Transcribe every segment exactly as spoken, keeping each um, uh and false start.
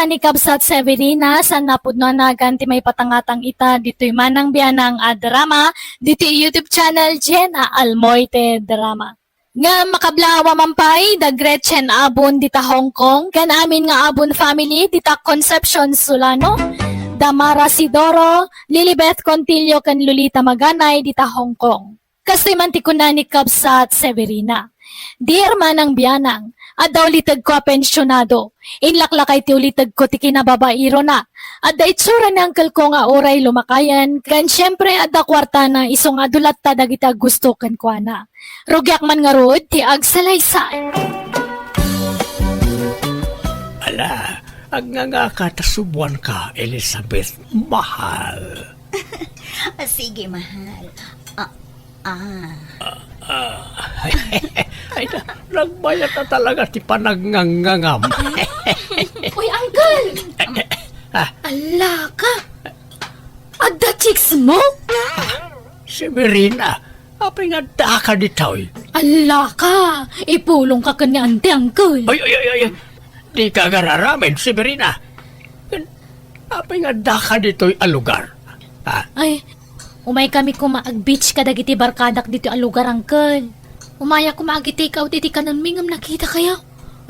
Ni Kabsat Severina, saan napudno a nagan ti maipatangatang ita ditoy Manang Bianang a drama, ditoy YouTube channel Jenna Almoite Drama. Nga makablawa man pay, da Gretchen Abon dita Hong Kong, ken amin nga Abon family dita Concepcion Solano, da Mara Sidoro, Lilibeth Contillo ken Lolita Maganay dita Hong Kong. Kastoy man ti kuna ni Kabsat Severina, "Dear Manang Bianang, adda ulitegko a pensionado. Inlaklakay ti ulitegko ti kinababairona. Adda itsura ni angkelko nga uray lumakayen, ken siempre adda kuartana isu nga adu latta dagiti aggusto kenkuana. Rugiak man ngarud ti agsalaysay." Ala, agngangaka ta subuanka, Elizabeth, mahal. Ah, sige, mahal. Ah, ah. Ah, ay, ay, na, nagbayat na talaga ti panagngangngangam. Uy, uncle! Ah. Ala ka! Adda chicks mo? Ah, Severina, apay nga addaka ditoy? Ala ka! Ipulong ka ken ni ante, uncle. Ay, ay, ay, ay, ay. Di ka agararamid, Severina. Ken, apay nga addaka ditoy a lugar? Ah. Ay, umay kami koma ag-beach kadagiti barkadak ditoy a lugar, uncle. Umaya koma agi-take out iti kanenmi ngem nakita kayo.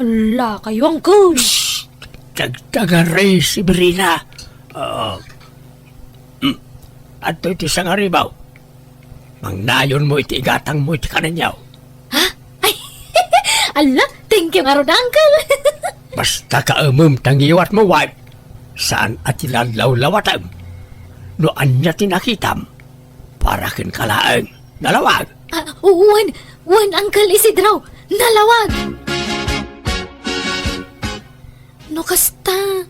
Ala kayo, uncle. Shh! Tagtagari, Severina. Ah, hmm. Adtoy ti sangaribaw. Mangnayonmo iti igatangmo iti kanenyo. Ha? Ay, ala, thank you ngarud, uncle. Basta kaemem ta ngiwatmo, wife. Saan a ti lallawlawatem. No ania ti nakitam, para kenka laeng. Nalawag. Ah, wen, wen, Uncle Isidro. Nalawag. No kasta,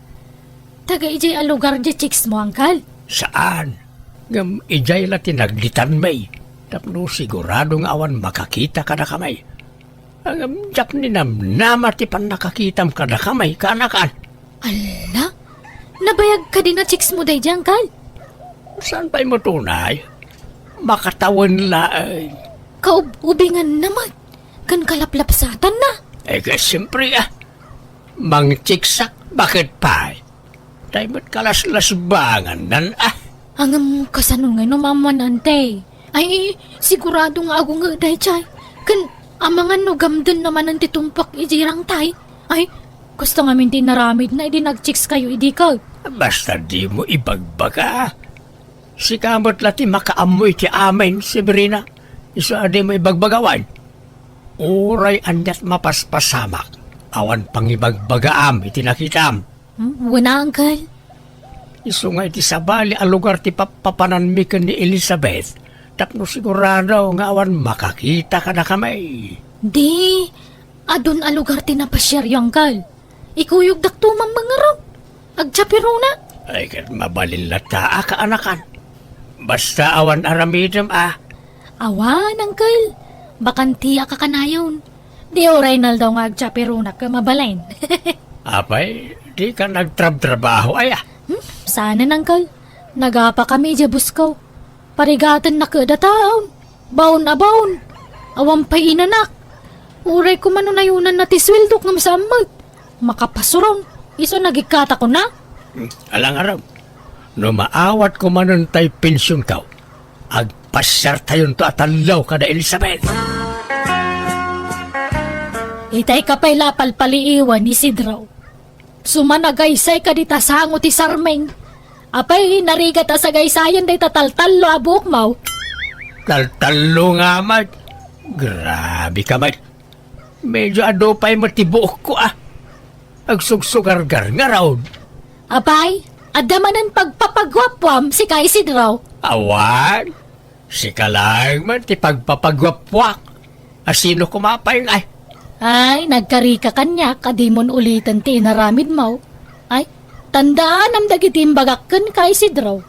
taga idiay a lugar diay chicks mo, uncle? Saan. Ngem idiay la ti nagditanmi. Tapno sigurado nga awan makakita kadakami. Ngem diak ninamnama ti pannakakitam kadakami, kaanakan. Ala? Nabayag kadi nga chicks mo daydiay, uncle? Saan pay met unay? Makatawen laeng. Kaub-ubinganna met. Ken kalaplapsatanna. Eh, kaya siyempre, ah. Mangchiksak, bakit pay? Tay met kalaslasbangannan, ah. Ngem kasano ngay no maammoan, ante? Ay, sigurado nga agunget daydiay. Ken amangan no gamdenna manen ti tumpak idiay rangtay. Ay, kasta ngamin ti inaramidna idi nagchicks kayo idi ket. Basta dimo ibagbaga. Sika met la ti makaammo iti amin, Severina. Isu a dimo ibagbaga wen. Uray aniat mapaspasamak, awan pangibagbagaam iti nakitam. Hmm? Wen a, uncle? Isu nga iti sabali a lugar ti pappapananmi ken ni Elizabeth, tapno sigurado nga awan makakita kadakami. Di, adun a lugar ti napasiaryo, uncle. Ikuyogdakto man mangarud. Agchaperona. Ay, ket mabalin latta a kaanakan. Basta awan aramidem a. Awan, uncle. Bakantiak a kanayon. Di uray naldaw nga agchaperona ket mabalin. Apay, di ka nagtrabtrabaho, aya? Hmm, saanen, uncle. Nagapa kami idiay Buskaw. Parigatenna ket a taon. Baon a baon. Awan pay inanak. Uray koma no nayonanna ti sueldok ngem saan met. Makapasuron. Isu a nagikkatakon a. Hmm, alangaram. No maawat koma manen tay pensionko, agpasiartayonto a tallo kada Elizabeth. Itay ka pay la a palpaliiwen, Isidro. Isu man agaysay ka dita sango ti sarming. Apay, narigat a sagaysayan dayta taltallo a buokmo. Taltallo nga met. Grabe ka met. Medyo adu pay met ti buokko, ah. Agsugsugargar ngarud. Apay, adda manen pagpapaguapuam, sika Isidro? Awan. Sika laeng man ti pagpapaguapuak. A sino koma pay ngay? Ay, nagkarika kaniak a dimon uliten ti inaramidmo. Ay, tandaanam dagiti imbagak kenka, Isidro.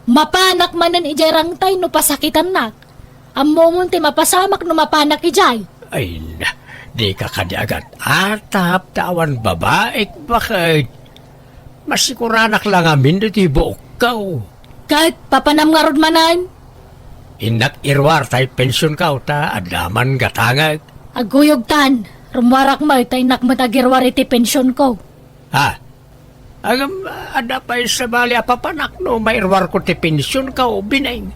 Mapanak manen idiay rangtay no pasakitannak. Ammomon ti mapasamak no mapanak idiay. Ay na, di ka kadi agat-atap ta awan babaik, baket. Masikuranak la ngamin ditoy buokko. Ket papanam ngarud manen? Innak iruar tay pensionko ta adda man gatangek. Aguyogtan, rummuarak met ta innak met agiruar iti pensionko. Ha? Agam, adda pay sabali a papanak no mairuarko ti pensionko, Bineng.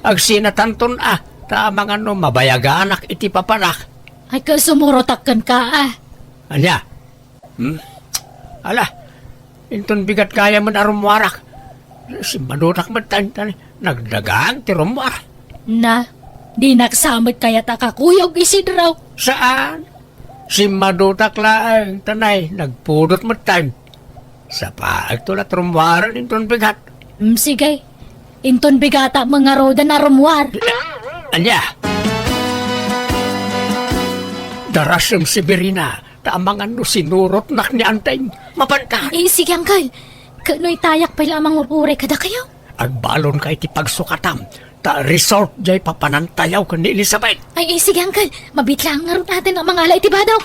Agsinatanton a, ta amangan no mabayaganak iti papanak. Ay, ket sumurotak kenka, a. Ania? Hmm? Ala, inton bigat gayam a rummuarak. Simmadutak met ta, ta nagdagang ti rummuar. Na, dinak sa met kayat a kakuyog, Isidro. Saan? Simmadutak laeng, ta nagpudot met ta. Sapaek to la rummuaren inton bigat. Hmm, sige. Inton bigatak met ngaruden a rummuar. Ania? Darasem, Severina, ta amangan no sinurotnak ni Anteng. Mapanka? Eh, sige, Uncle. Ket no itayak pay la a mangur-uray kadakayo? Agbalonka iti pagsukatam, ta resort jay papanantayo ken ni Elizabeth. Ay, eh, sige, Uncle. Mabiit laeng ngarud a mangala iti bado.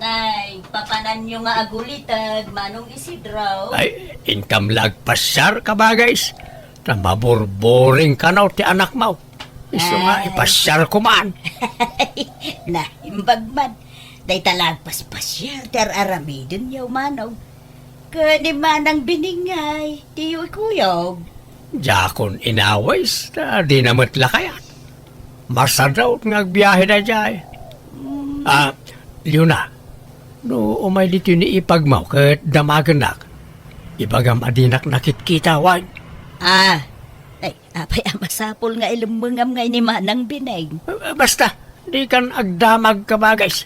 Nay, papananyo nga aguliteg, Manong Isidro. Ay, inkam la agpasiar, kabagis. Ta maburburing kano ti anakmo. Isu nga Ay. Ipasiar kuman. Naimbag man. Dayta la agpaspasiar ti ar-aramidenyo, Manong. Ken ni Manang Bineng ngay, diyo ikuyog. Diakon inawis, ta dina met la kayat. Masadut nga agbiahe daydiay. Mm. Ah, Leona, no umay ditoy ni ipagmo ket damagennak, ibagam a dinak nakitkita, wen? Ah, ay, apay a masapul nga ilemmengam ngay ni Manang Bineng? Ah, basta, dikan agdamag, kabagis.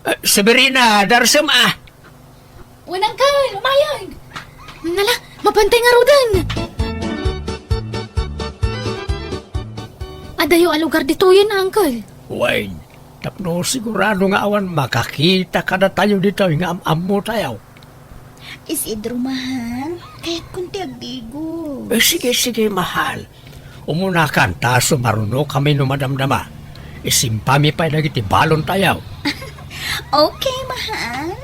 Eh, Severina, darsem a. Wen, Uncle, umayag. Nala, mapantay ngaruden. Adayo a lugar ditoyen, Uncle? Wen, tapno sigurado nga awan makakita kadatayo ditoy nga am-ammotayo. Isidro, mahal, kayatkon ti agdigo. Eh, sige, sige, mahal. Umunakan, ta sumarunokami no madamdama. Isimpami pay dagiti balontayo. Okay, mahal.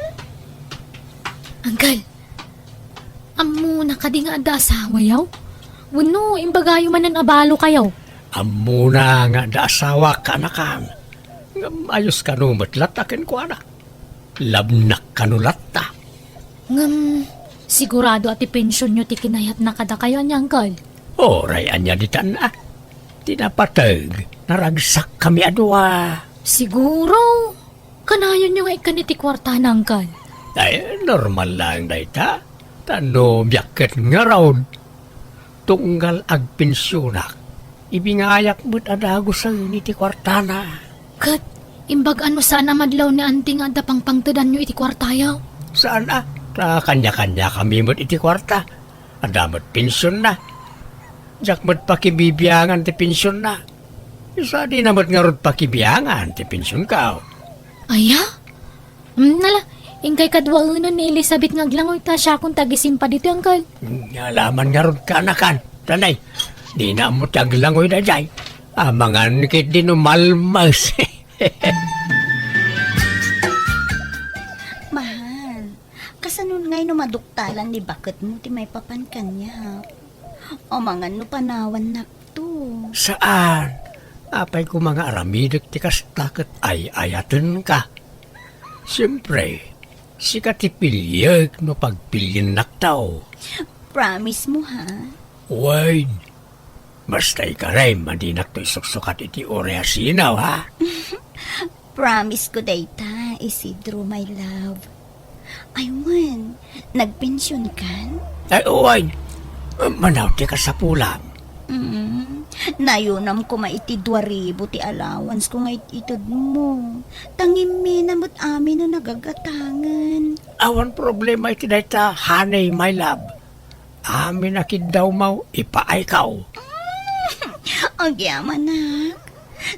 Uncle, ammona kadi nga adda asawayo? Wenno imbagayo manen a balokayo? Ammona nga adda asawak, kaanakan. Ngem ayos kano met latta kenkuana. Labnak kano latta. Ngem, sigurado a ti pensionyo ti kinayatna kadakayo, ania, Uncle? Uray ania ditan a. Ti napateg, naragsakkami a dua. Siguro, kanayonyo nga ikkan iti kuartana, Uncle. Ay, normal laeng dayta. Ta no biag ket ngarud. Tunggal agpensionak, ibingayak met a dagusen iti kuartana. Ket imbag a no saan a madlaw ni Auntie nga adda pangpangtedanyo iti kuartayo? Saan a, ta kanya-kaniakami met iti kuarta. Adda met pensionna. Diak met pakibibiangan ti pensionna. Isu a dina met ngarud pakibiangan ti pensionko. Aya? Hmm, nala, inkay kaduaenan ni Elizabeth nga aglangoy ta siakon ti agisimpa ditoy, Uncle. Nga laman ngarud, kaanakan. Tanay, dina ammo ti aglangoy daydiay. Amangan ketdi no malmes. Mahal, kasano ngay no maduktalan ni baketmo ti maipapan kaniak? Amangan no panawannak to. Saan? Apay koma nga aramidek ti kasta ket ay-ayatenka. Siempre, sika ti piliek no pagpiliennak to. Promise mo, ha? Wen, basta ikarem a dinak to isuksukat iti uray a sinaw, ha? Promise ko dayta, Isidro, my love. Ay, wen, nagpension kan? Ay, uwan. Manaw ti kasapulam. Mm, nayunam koma iti dua ribu ti allowance ko nga it-ited mo. Tangimina met amin no nagagatangen. Awan problema iti dayta, honey, my love. Amin a kiddawmo, ipaayko. Agyamanak,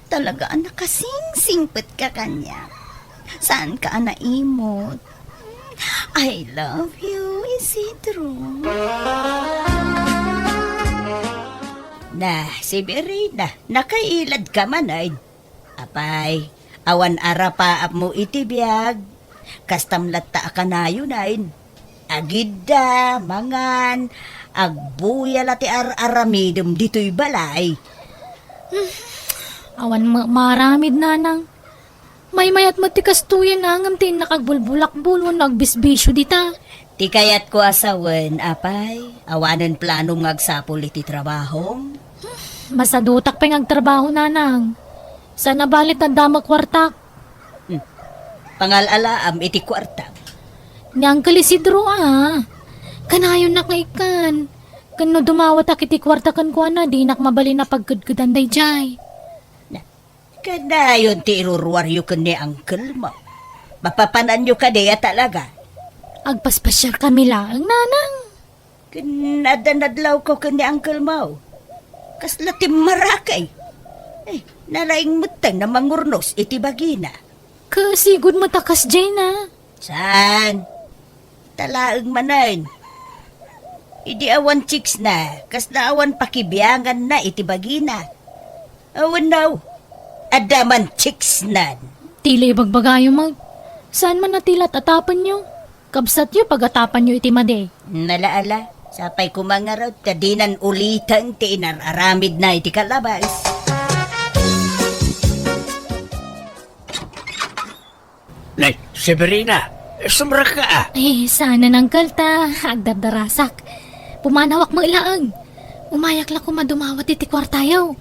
talaga a nakasingsingpet ka kaniak. Saan ka a naimot? I love you, Isidro. Na, Severina, nakailad ka man, ay. Apay, awan arapaapmo iti biag. Kastam latta a kanayon, ay. Agidda, mangan, agbuya la ti ar-aramidem ditoy balay. Hmm, awan ma-, maaramid, nanang. Maymayat met ti kastoyen a ngem ti innak agbulbulakbol wenno agbisbisio dita. Ti kayatko a sawen, apay, awanen planom nga agsapul iti trabahom? Masadutak pay nga agtrabaho, nanang. Saan a bale ta adda met kuartak. Hmm. Pangal-alaam iti kuartam. Ni Uncle Isidro, a. Kanayonnak nga ikkan. Ken no dumawatak iti kuarta kenkuana, dinak mabalin a pagkedkedan daydiay. Na, kanayon ti iruruaryo ken ni uncle mo. Mapapananyo kadi a talaga? Agpaspasiarkami laeng, nanang. Ken adda nadlawko ken ni uncle mo. Kasla timmarakay. Eh, nalaing metten a mangurnos iti bagina. Kasigud met a kasdiay na. Saan? Ta laeng manen. Idi awan chicks na, kasla awan pakibiangan na iti bagina. Awan na, adda man chicks nan. Tila ibagbagayo, mag. Saan man a tila at-atapenyo? Kabsatyo pag-atapanyo iti madi. Nala, ala, sapay koma ngarud, ta dinan uliten ti inar-aramidna iti kalabas. Nay, Severina, sumrekka, a. Eh, saan, uncle, ta agdardarasak. Pumanawak met laeng. Umayak la koma dumawat iti kuartayo.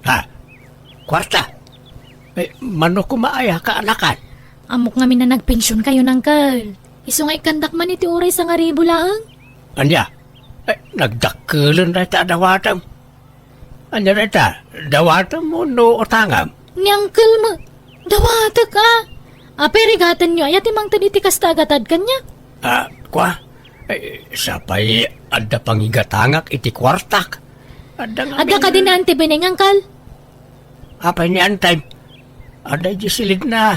Ha? Kuarta? Eh, mano koma aya kaanakan? Ammok ngamin a nagpensionkayon, uncle. Isu nga ikkandak man iti uray sangaribu laeng. Ania? Eh, nagdakkelen dayta a dawatem. Ania dayta? Dawatem wenno utangam? Ni uncle mo, dawatek, a. Apay, rigatenyo aya ti mangted iti kasta a gatad kaniak? Ah, kua? Eh, sapay adda pangigatangak iti kuartak. Adda ngamin. Adda kadi ni Auntie Beneng, uncle? Apay ni Auntie? Adda idiay silidna.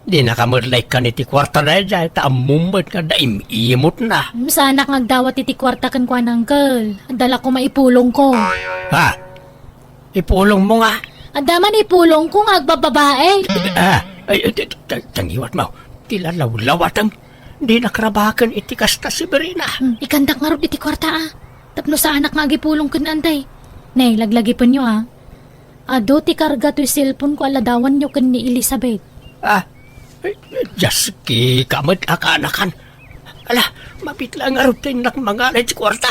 Dinaka met la ikkan iti kuarta daydiay, ta ammom met nga adda im-imotna. Saanak nga agdawat iti kuarta kenkuana, uncle. Adda la koma ipulongko. Ha? Ipulongmo nga? Adda man ipulongko nga agbababae. Ah, ay, ay, ta-, ta-, tangiwat mo. Ti lalawlawatem. Dinak rabaken iti kasta, Severina. Hmm, ikandak ngarud iti kuarta, a. Tapno saanak nga agipulong ken Auntie. Nay, laglagipenyo, a. Adu ti karga toy cellphone-ko a ladawanyo ken ni Elizabeth. Ah, eh, diaskika met a kaanakan. Ala, mapit la ngarud ti innak mangala iti kuarta.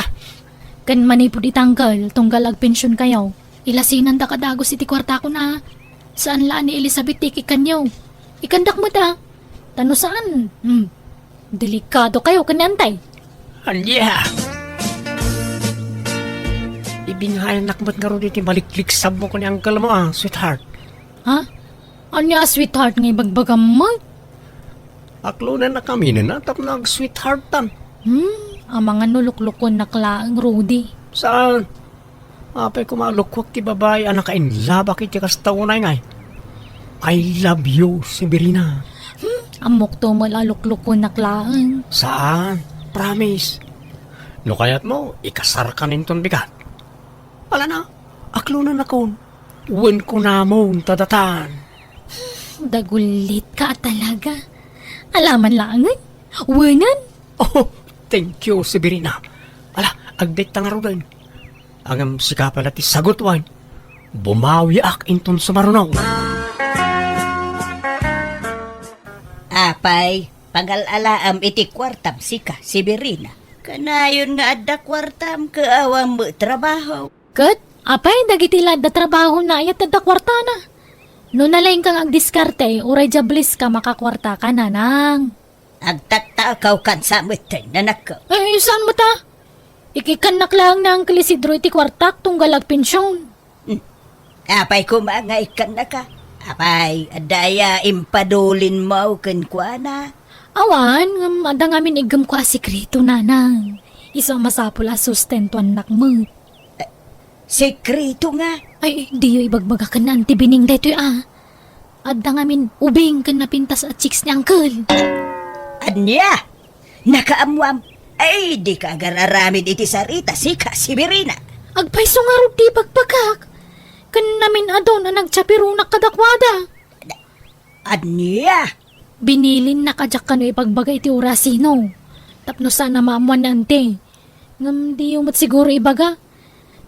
Ken manipud ita, uncle, tunggal agpensionkayo, ilasinandaka dagus iti kuartakon, a. Saan la a ni Elizabeth ti ikikkanyo. Ikandak met, a. Ta no saan, hmm, delikadokayo ken ni Auntie. Ania? Ibingayannak met ngarud iti malikliksabmo ken ni uncle mo, a, sweetheart. Ha? Ania a sweetheart nga ibagbagam met? Aklonennakami tapno ag-sweetheartan. Hmm, amangan no luklukuennak laeng, Rudy. Saan? Apay koma a lukuak ti babai a nakainlabak iti kasta unay ngay? I love you, Severina. Hmm, ammokto met a luklukuennak laeng. Saan? Promise. No kayatmo, ikasarkan inton bigat. Ala na, aklonennakon. Wen kunamon ta datan. Dagulitka a talaga. Alaman laengen? Wenen? Oh, thank you, Severina. Ala, agdayta ngaruden. Ngem sika pay la ti sagut wen. Bumawiak inton sumaruno. Apay, pangal-alaam iti kuartam sika, Severina. Kanayon nga adda kuartam ket awan met trabaho. Ket, apay, dagiti la adda trabahona, aya ti adda kuartana? No nalaingka nga agdiskarte, uray diables ka, makakuartaka, nanang. Agtaktakaw kan sa metten, nanakko. Ay, saan met a? Ikikkannak laeng ni Uncle Isidro iti kuartak tunggal agpension. Hmm. Apay koma nga ikkannaka? Apay, adda aya impadulinmo kenkuana? Awan, ngem adda ngamin iggem ko a sekreto, nanang. Isu a masapul a sustentuannak met. Sekreto nga? Ay, diyo ibagbaga ken ni Auntie Bining daytoy a. Adda ngamin ubing ken napintas a chicks ni Uncle. Ania? Nakaammoam? Ay, dika agar-aramid iti sarita, sika, Severina. Agpayso ngarud ti ibagbaga. Ken namin-adun a nagchaperonak kadakuada. Ania? Binilinnak a diak kano ibagbaga iti urasino. Tapno saan a maammoan ni Auntie. Ngem diyo met siguro ibaga.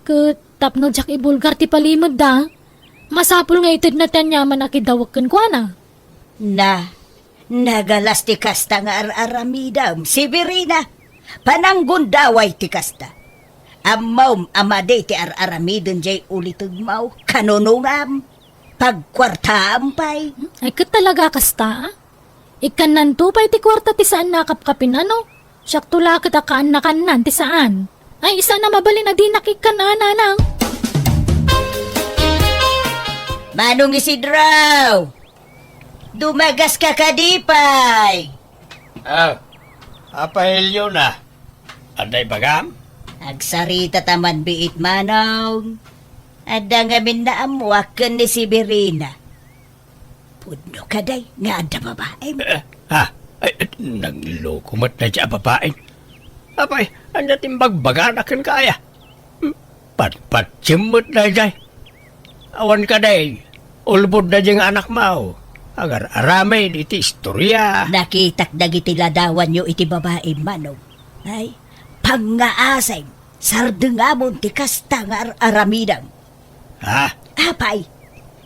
Ket tapno diak ibulgar ti palimedda, masapul nga itedna ti aniaman a kidawek kenkuana. Na, nagalas ti kasta nga ar-aramidem, Severina. Pananggundaway ti kasta. Ammom a madi ti ar-aramiden jay ulitegmo, kanunongam, pagkuartaam pay. Ay, ket talaga kasta, a? Ikkannanto pay ti kuarta ti saan a kapkapin, ano? Siakto la ket a kaannakannan ti saan. Ay, saan a mabalin a dinak ikkan, a, nanang? Manong Isidro! Dumagaska kadi pay? Ah, Apay Leona? Adda ibagam? Agsarita ta man biit, manong. Adda ngamin naammoak ken ni Severina. Pudno kadi nga adda babaem? Eh, ha? Ay, eh, nagloko met dayta a babaem. Apay, ania ti imbagbagana kenka aya? Hmm, patpatiem met daydiay. Awan kadi, ulbod daydiay nga anakmo. Agar-aramid iti istoria. Nakitak dagiti ladawanyo iti babaem, manong. Ay, pangngaasim, sardengamon ti kasta nga ar-aramidem. Ha? Apay,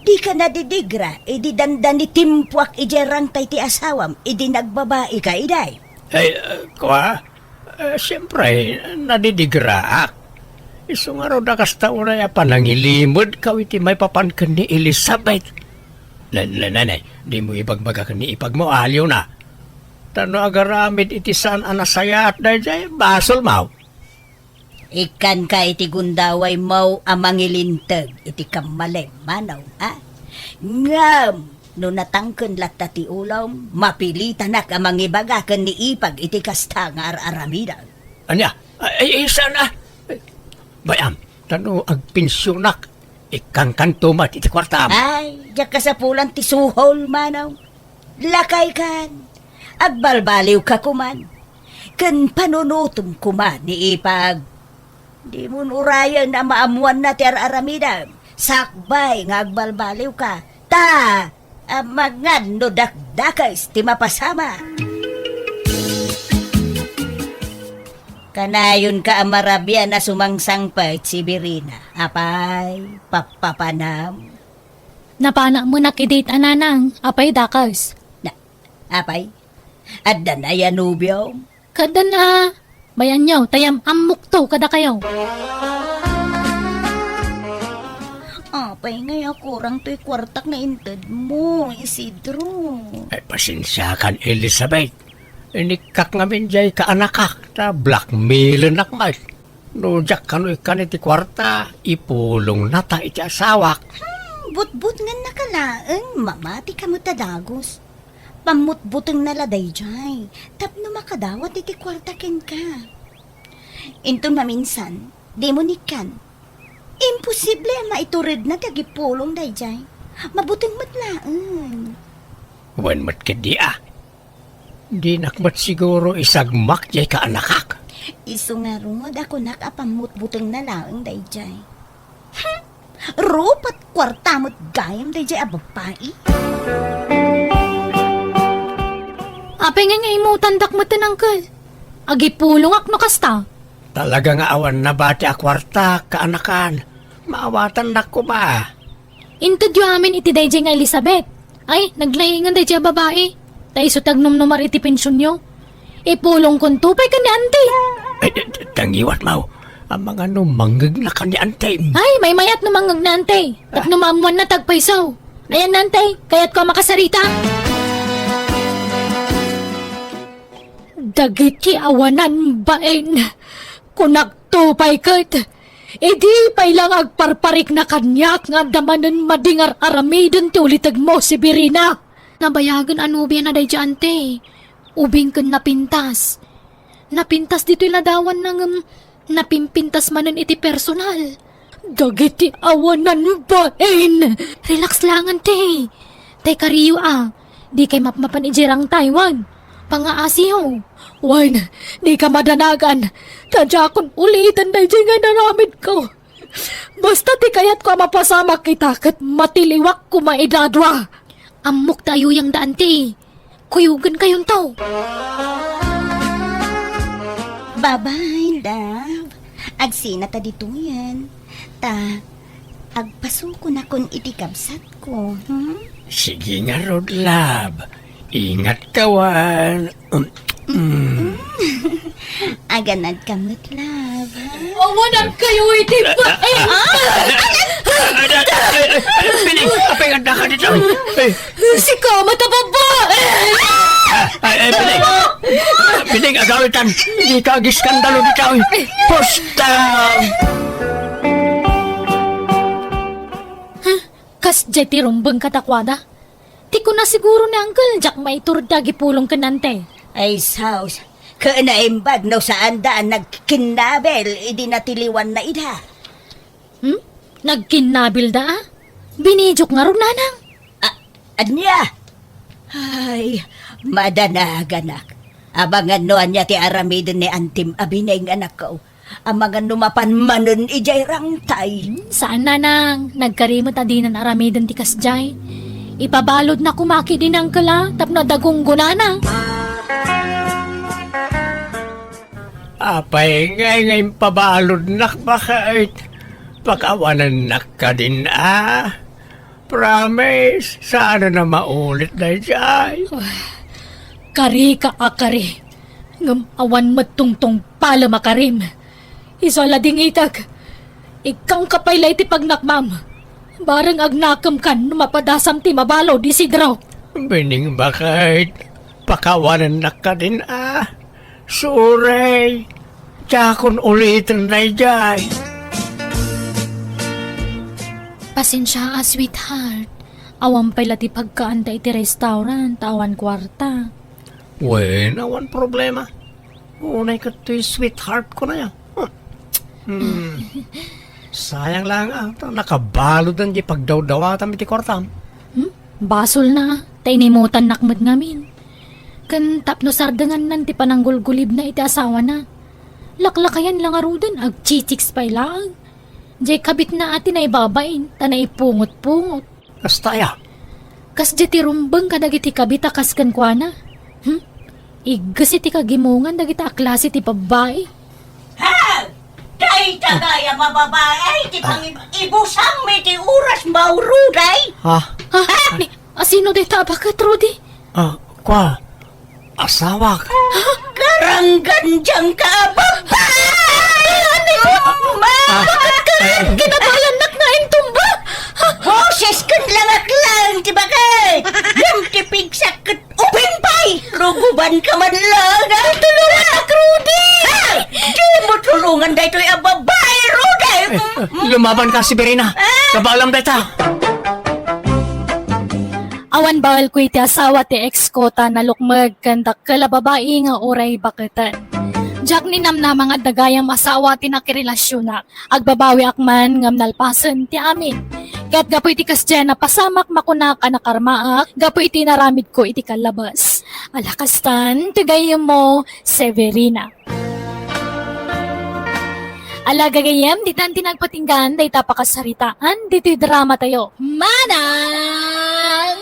dika nadidigra idi dandani timpuak idiay rangtay ti asawam idi nagbabaika idi? Ay, eh, kua? Eh, siempre, nadidigraak. Isu ngarud a kasta unay a panangilimedko iti maipapan ken ni Elizabeth. Na, na, nanay, dimo ibagbaga ken ni ipagmo, a, Leona. Ta no agaramid iti saan a nasayaat daydiay, basolmo. Ikkanka iti gundawaymo a mangilinteg iti kammalem, manong, a? Ngem no natangken latta ti ulom, mapilitanak a mangibaga ken ni ipag iti kasta nga ar-aramidem. Ania? Ay, ay, saan a? Bay-am, ta no agpensionak, ikkankanto met iti kuartam. Ay, diak kasapulan ti suhol, manong. Lakaykan, agbalbaliwka koman, ken panunotem koma ni ipag. Dimon urayen a maammoanna ti ar-aramidem, sakbay nga agbalbaliwka, ta amangan no dakdakes ti mapasamak. Kanayonka a marabian a sumangsangpet, Severina. Apay, pappapanam? Napanak menak idi, a, nanang, apay dakes? Na, apay, adda nay a nobiom? Kadan a, bay-anyo, ta yam-ammokto kadakayo. Apay ngay a kurang toy kuartak nga intedmo, Isidro? Ay, pasensiakan, Elizabeth. Inikkak ngamin jay kaanakak, ta blackmailennak met. No diak kano ikkan iti kuarta, ipulongnata iti asawak. Hmm, butbutngennaka laeng, mamatika met a dagus. Pammutbutengna la daydiay, tapno makadawat iti kuarta kenka. Inton maminsan, dimo nikkan. Imposible a maituredna ti agipulong daydiay. Mabuteng met laeng. Wen met ketdi a. Dinak met siguro isagmak jay kaanakak. Isu ngarud a kunak a pammutbutengna laeng daydiay. Hmm, rupat kuarta met gayam daydiay a babai. Apay ngay nga imutandak met, uncle? Agipulongak no kasta. Talaga nga awan nabati a kuarta, kaanakan. Maawatandak koma. Intedyo amin iti daydiay nga Elizabeth. Ay, naglaingen daydiay a babai. Ta isu ti agnumnumar iti pensionyo. Ipulongkonto pay ken ni Auntie. Ay, d-, d-, dangiwat, Mau. Amangan no mangngegna ken ni Auntie. Ay, maymayat no mangngegna, Auntie. Tapno maammoanna ti agpayso. Ayan, Auntie, kayatko a makasarita. Dagiti awanan bain, kunakto pay ket, idi pay la nga agparparikna kaniak nga adda manen madi nga ar-aramiden ti ulitegmo, Severina. Nabayagen a nobiana daydiay, Auntie. Ubing ken napintas. Napintas ditoy ladawanna ngem napimpintas manen iti personal. Dagiti awanan bain! Relax lang, Auntie. Tay kariyo a, dikay mapmapan idiay rangtay wen pangaasiyo. Wen, dika madanagan. Ta diakon uliten daydiay nga inaramidko. Basta ti kayatko a mapasamak ita ket matiliwak koma idi adua. Ammok ta ayuyangda, Auntie. Kuyogenkayonto. Bye-bye, love. Agsina ta ditoyen. Ta, agpasukonakon iti kabsatko, hmm? Sige ngarud, love. Ingatka wen. Um, mm. Aganadka met, love. Awanankayo iti ba-, ay! Ay, ay, ay, ay, Piling, apay nga daka dito? Ay, sika, mata babae! Ay, ay, Piling. Piling, agawitan. Di ka agiskandalo dito. Pusta! Huh? Kasdiay ti rumbeng kadakuada? Ti kuna siguro ni Uncle Jack maiturda agipulong ken Auntie. Ay, sus. Ken naimbag no saanda a nagkinnabil idi natiliwanna ida. Hmm? Nagkinnabilda, a? Binidiok ngarud, nanang. A-, ania? Ay, madanaganak. Amangan no ania ti aramiden ni antim a bining, anakko. Amangan no mapan manen idiay rangtay. Hmm, saan, nanang. Nagkari met a dinan aramiden ti kasdiay. Ipabaludna koma ketdi ni Uncle, a, tapno adda gunggonana. Apay ngay nga impabaludnak, baket? Pakawanennak kadin, a? Promise, saan a maulit daydiay. Karika a kari, ngem awan met tungtungpalem a karim. Isu a ladingitek, ikkangka pay la iti pagnakmam. Bareng agnakemkan no mapadasam ti mabalud, Isidro. Bining, baket, pakawanennak kadin, a? Sorry. Diakon uliten daydiay. Pasensia, a, sweetheart. Awan pay la ti pagkaanta iti restaurant ta awan kuarta. Wen, awan problema. Unay ket toy sweetheart ko na ya. Hmm. Sayang lang, a, ta nakabaludan di pagdawdawatam iti kuartam. Hmm? Basolna, ta inimutannak met ngamin. Ken tapno sardengannan ti pananggulgulibna iti asawana. Laklakayan la ngaruden, agchichicks pay laeng. Diay kabitna a ti naibabain, ta naipungot-pungot. Kasta aya? Kasdiay ti rumbeng kadagiti kabit a kas kenkuana. Hmm? Igges iti kagimongan dagita a klase ti babbai. Ha! Dayta gayam a babai ti pangib-ibusam iti oras, Mauro, day? Ha? Ha? Ni, asino dayta a baket, Rudy? A, kua, asawak. Karanggan diay ka a babai! Ano? Ma! Kinabayannak nga intumba! Boses ken langak lang ti baket! Ngem ti pigsak ket Ubing pay! Rugubanka man lang, a? Tulongannak, Rudy! Ha? Dimo tulongan daytoy a babai, Rudy! Eh, lumabanka, Severina. Ah! Kabaalam dayta. Awan baelko iti asawa ti ex ko ta nalukmeg ken dakkel a babai nga uray baketen. Diak ninamnama nga adda gayam asawa ti nakirelasionak. Agbabawiak man ngem nalpasen ti amin. Ket gapu iti kasdiay a napasamak, makunak a nakarmaak gapu iti inaramidko iti kallabes. Ala kastan ti gayyemmo, Severina. Ala gagayyem, ditan ti nagpatinggaan dayta pakasaritaan ditoy dramatayo. Manang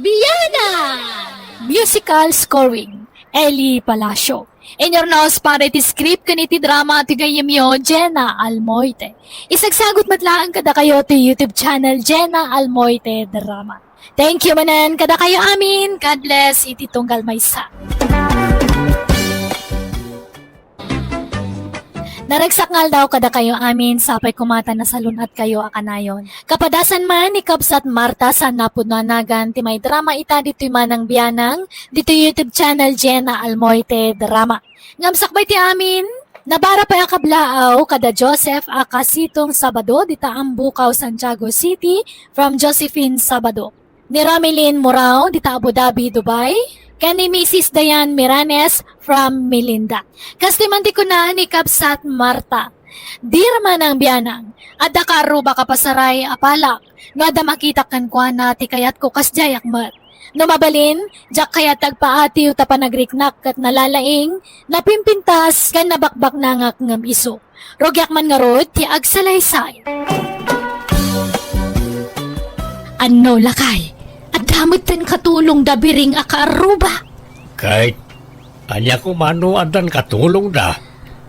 Bianang! Musical scoring, Eli Palacio. Inyurnos para iti script ken iti drama ti gayyemyo, Jenna Almoite. Isagsagut met laeng kadakayo ti YouTube channel, Jenna Almoite Drama. Thank you manen kadakayo amin. God bless iti tunggal maysa. Naragsak nga aldaw kadakayo amin, sapay koma ta nasalun-atkayo a kanayon. Kapadasan man ni Kabsat Marta saan a pudno a nagan ti maidrama ita ditoy Manang Bianang, ditoy YouTube channel Jenna Almoite Drama. Ngem sakbay ti amin, nabara pay a kablaaw kada Joseph a Kasitong Sabado dita Ambukaw, Santiago City, from Josephine Sabado. Ni Ramilin Murao dita Abu Dhabi, Dubai, ken ni Missus Diane Miranes from Melinda. Kastoy man ti kuna ni Kabsat Marta. Dear Manang Bianang, adda kaarruba ka pasaray a palak, no adda makitak kenkuana ti kayatko kasdiayak met. No mabalin, diak kayat agpaatiw ta panagriknak ket nalalaing, napimpintas, ken nabakbaknangak ngem isu. Rugiak man ngarud ti agsalaysay. Anno, lakay, adda metten katulongda biring a kaarruba? Ket ania koma no addan katulongda?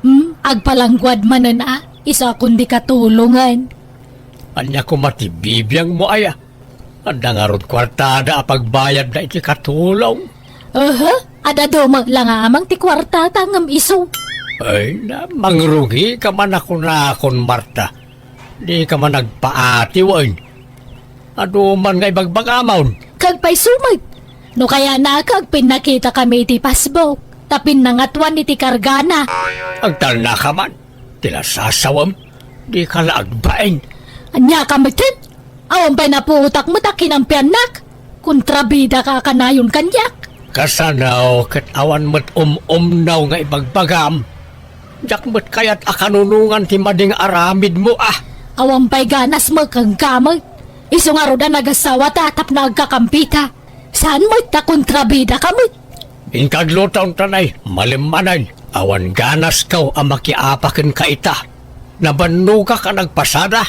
Hmm, agpalangguad manen a, isu a kundi katulongen. Ania koma ti bibiangmo aya? Adda ngarud kuartada a pagbayadda iti katulong. Aha, adda dumek la nga amang ti kuartata ngem isu. Ay na, mangrugika man a kunakon, Marta. Dika man agpaati wen. Adu man nga ibagbagamon. Kagpayso met. No kayatna, agpinnakitakami iti Facebook. Ta pinnangatoan iti kargana. Agtalnaka man. Ti lasasawem. Dika la agbain. Ania ka metten? Awan pay napuotak met a kinampiannak. Kontrabidaka a kanayon kaniak. Kasano ket awan met um-umnaw nga ibagbagam? Diak met kayat a kanunongan ti madi nga aramidmo a. Awan pay ganas met kenka met. Isu ngarud a nagasawata tapno agkakampita. Saan met ta kontrabidaka met? Inka agluto, Tanay, malimmanen. Awan ganasko a makiapa kenka ita. Nabannogak a nagpasada.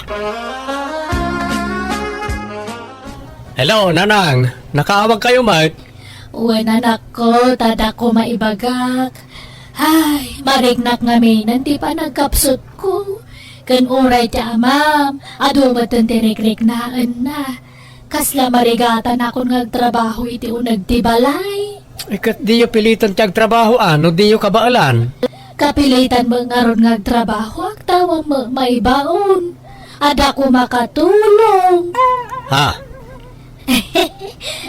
Hello, Nanang. Nakaawagkayo met? Wen, anakko, ta adda koma ibagak. Ay, mariknak ngamin ti panagkapsutko. Ken uray ti amam, adu metten ti rikriknaenna. Kasla marigatanakon nga agtrabaho iti uneg ti balay. Eh, ket diyo pilitan ti agtrabaho, a, no diyo kabaelan? Kapilitan met ngarud nga agtrabahoak, ta awan met maibaon. Adda koma katulong. Ha?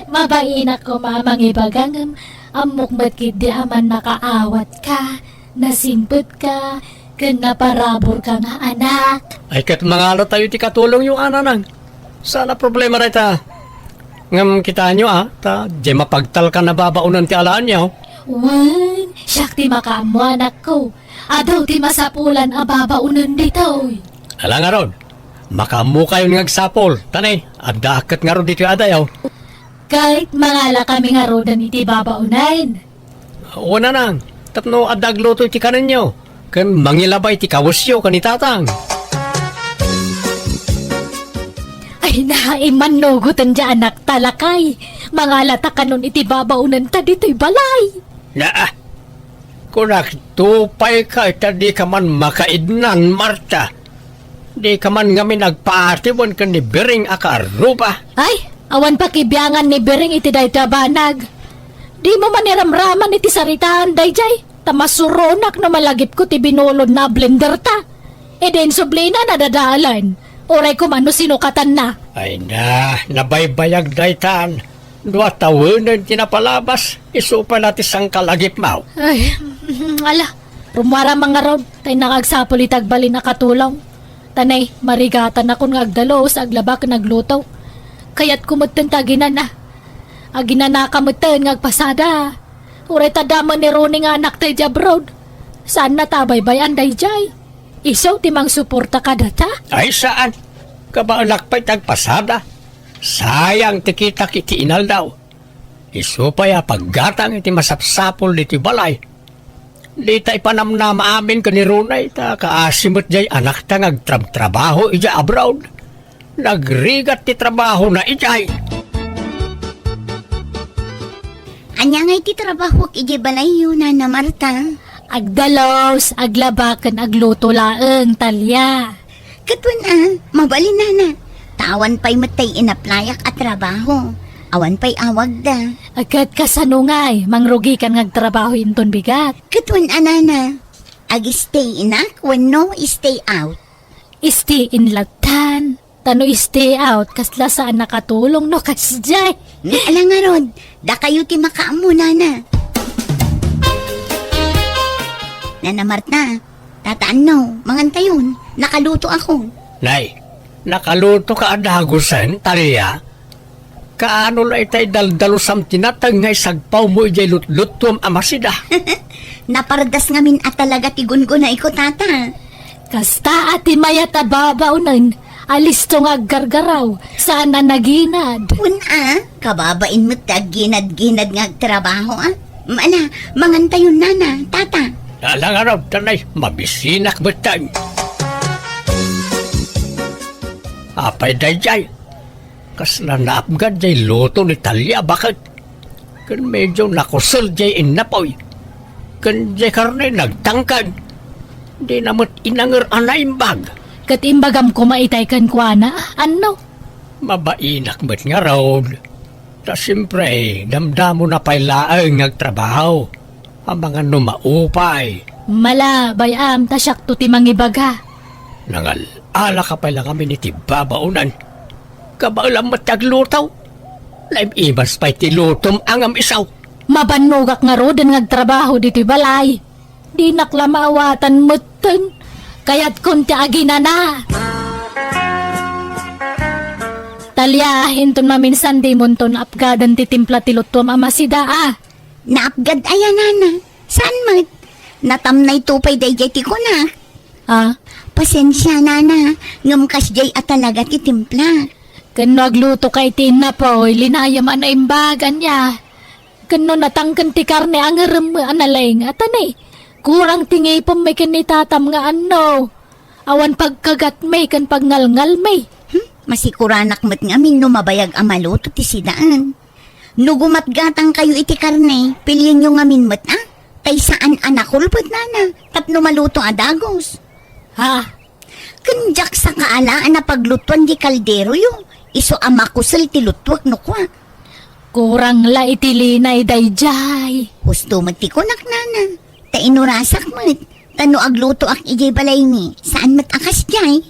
Mabainak koma a mangibaga ngem ammok met ketdi a mannakaawatka, nasingpetka, ken naparaburka nga anak. Ay, ket mangalatayo ti katulongyo, a, Nanang. Saan a problema dayta. Ngem kitaenyo, a, ta diay mapagtalkan a babaonen ti alaenyo. Wen, siak ti makaammo, anakko. Adu ti masapulan a babaonen ditoy. Ala ngarud, makaammokayon nga agsapul. Tanay, adda ket ngarud ditoy adayo. Ket mangalakami ngaruden iti babaonen. Wen, Nanang, tapno adda agluto iti kanenyo, ken mangilabay ti kawesyo ken ni Tatang. Ay, naimannoguten diay anakta, lakay. Mangalata kanon iti babaonenta ditoy balay. Naa, kunak, tupayka ita dika man makaidnan, Marta. Dika man ngamin agpaati wen ken ni Biring a kaarruba. Ay, awan pakibiangan ni Biring iti dayta banag. Dimo man iramraman iti saritaan daydiay, ta masuronak no malagipko ti binulodna a blenderta. Idi insublina, nadadalan. Uray koma no sinukatanna. Ay na, nabaybayag daytan. Dua tawenen ti napalabas, isu pay la ti sangkalagipmo. Ay, ala, rummuaram ngarud, ta innak agsapul iti agbalin a katulong. Tanay, marigatanakon nga agdalus, aglaba ken agluto. Kayatko metten ti aginana. Aginanaka metten nga agpasada. Uray ta adda met ni Ronnie nga anakta idiay abroad. Saanna ta abaybay-an daydiay. Isu ti mangsuporta kadata? Ay, saan. Kabaelak pay ti agpasada. Sayang ti kitak iti inaldaw. Isu pay a paggatang iti masapsapul ditoy balay. Dita ipanamnama amin ken ni Ronnie ta kaasi met diay anakta nga agtrabtrabaho idiay abroad. Nagrigat ti trabahona idiay. Ania ngay ti trabahoak idiay balayyo, Nana Marta? Agdalus, aglaba ken agluto laeng, Talia. Ket wen a, mabalin, Nana. Ta awan pay met tay inaplayak a trabaho. Awan pay awagda. Ket kasano ngay, mangrugikan nga agtrabaho inton bigat? Ket wen a, Nana. Ag-stay inak wenno stay out? Stay in lattan. Ta no stay out, kasla saan a katulong no kasdiay. Ni ala ngarud, dakayo ti makaammo, Nana. Nana Marta, Tata Anno, mangantayon, nakaluto ako. Nay, nakaluto ka a dagusen, Talia? Kaano la itay daldalusam ti nateng nga isagpawmo idiay lutluttuam a masida? Napardas ngamin a talaga ti gungunayko, Tata. Kasta a ti mayat a babaonen a listo nga aggargaraw, saan a naginad. Wen a, kababain met ti agginad-ginad nga agtrabaho, a. Ala, mangantayon, Nana, Tata. Ala ngarud, Tanay, mabisinak metten. Apay daydiay? Kasla naapgan diay luto ni Talia, baket. Ken medio nakusel diay innapoy. Ken diay karne nagtangkad. Dina met inanger a naimbag. Ket imbagam koma itay kenkuana, anno? Mabainak met ngarud. Ta siempre, damdamona pay laeng nga agtrabaho. Amangan no maupay. Mala, bay-am, ta siakto ti mangibaga. Nangal-ala ka pay la ngamin iti babaonan. Kabaelam met ti agluto. Naim-imas pay ti lutom a ngem isu. Mabannogak ngaruden nga agtrabaho ditoy balay. Dinak la maawatan metten. Kayatkon ti aginana. Talia, inton maminsan dimonton apgaden ti timpla ti lutuam a masida, a. Naapgad aya, nana? Saan met? Natamnayto pay daydiay ti kunak. A? Pasensia, nana, ngem kasdiay a talaga ti timpla. Ken no aglutoka iti innapoy, linayam a naimbag, ania? Ken no natangken ti karne, angerem a nalaing, a ta ne, kurang ti ngipem ken ni tatam nga anno. Awan pagkagatmi ken pagngalngalmi. Hmm, masikuranak met ngamin no mabayag a maluto ti sidaen. No gumatgatangkayo iti karne, pilienyo ngamin met, a? Tay saan a nakulpet, nana, tapno maluto a dagus. Ha? Ken diak sakaala a napaglutuan di kalderoyo, isu a makusel ti lutuek no kua. Kurang la iti linay daydiay. Husto met ti kunak, nana. Ta inurasak met, ta no aglutoak idiay balaymi, saan met a kasdiay.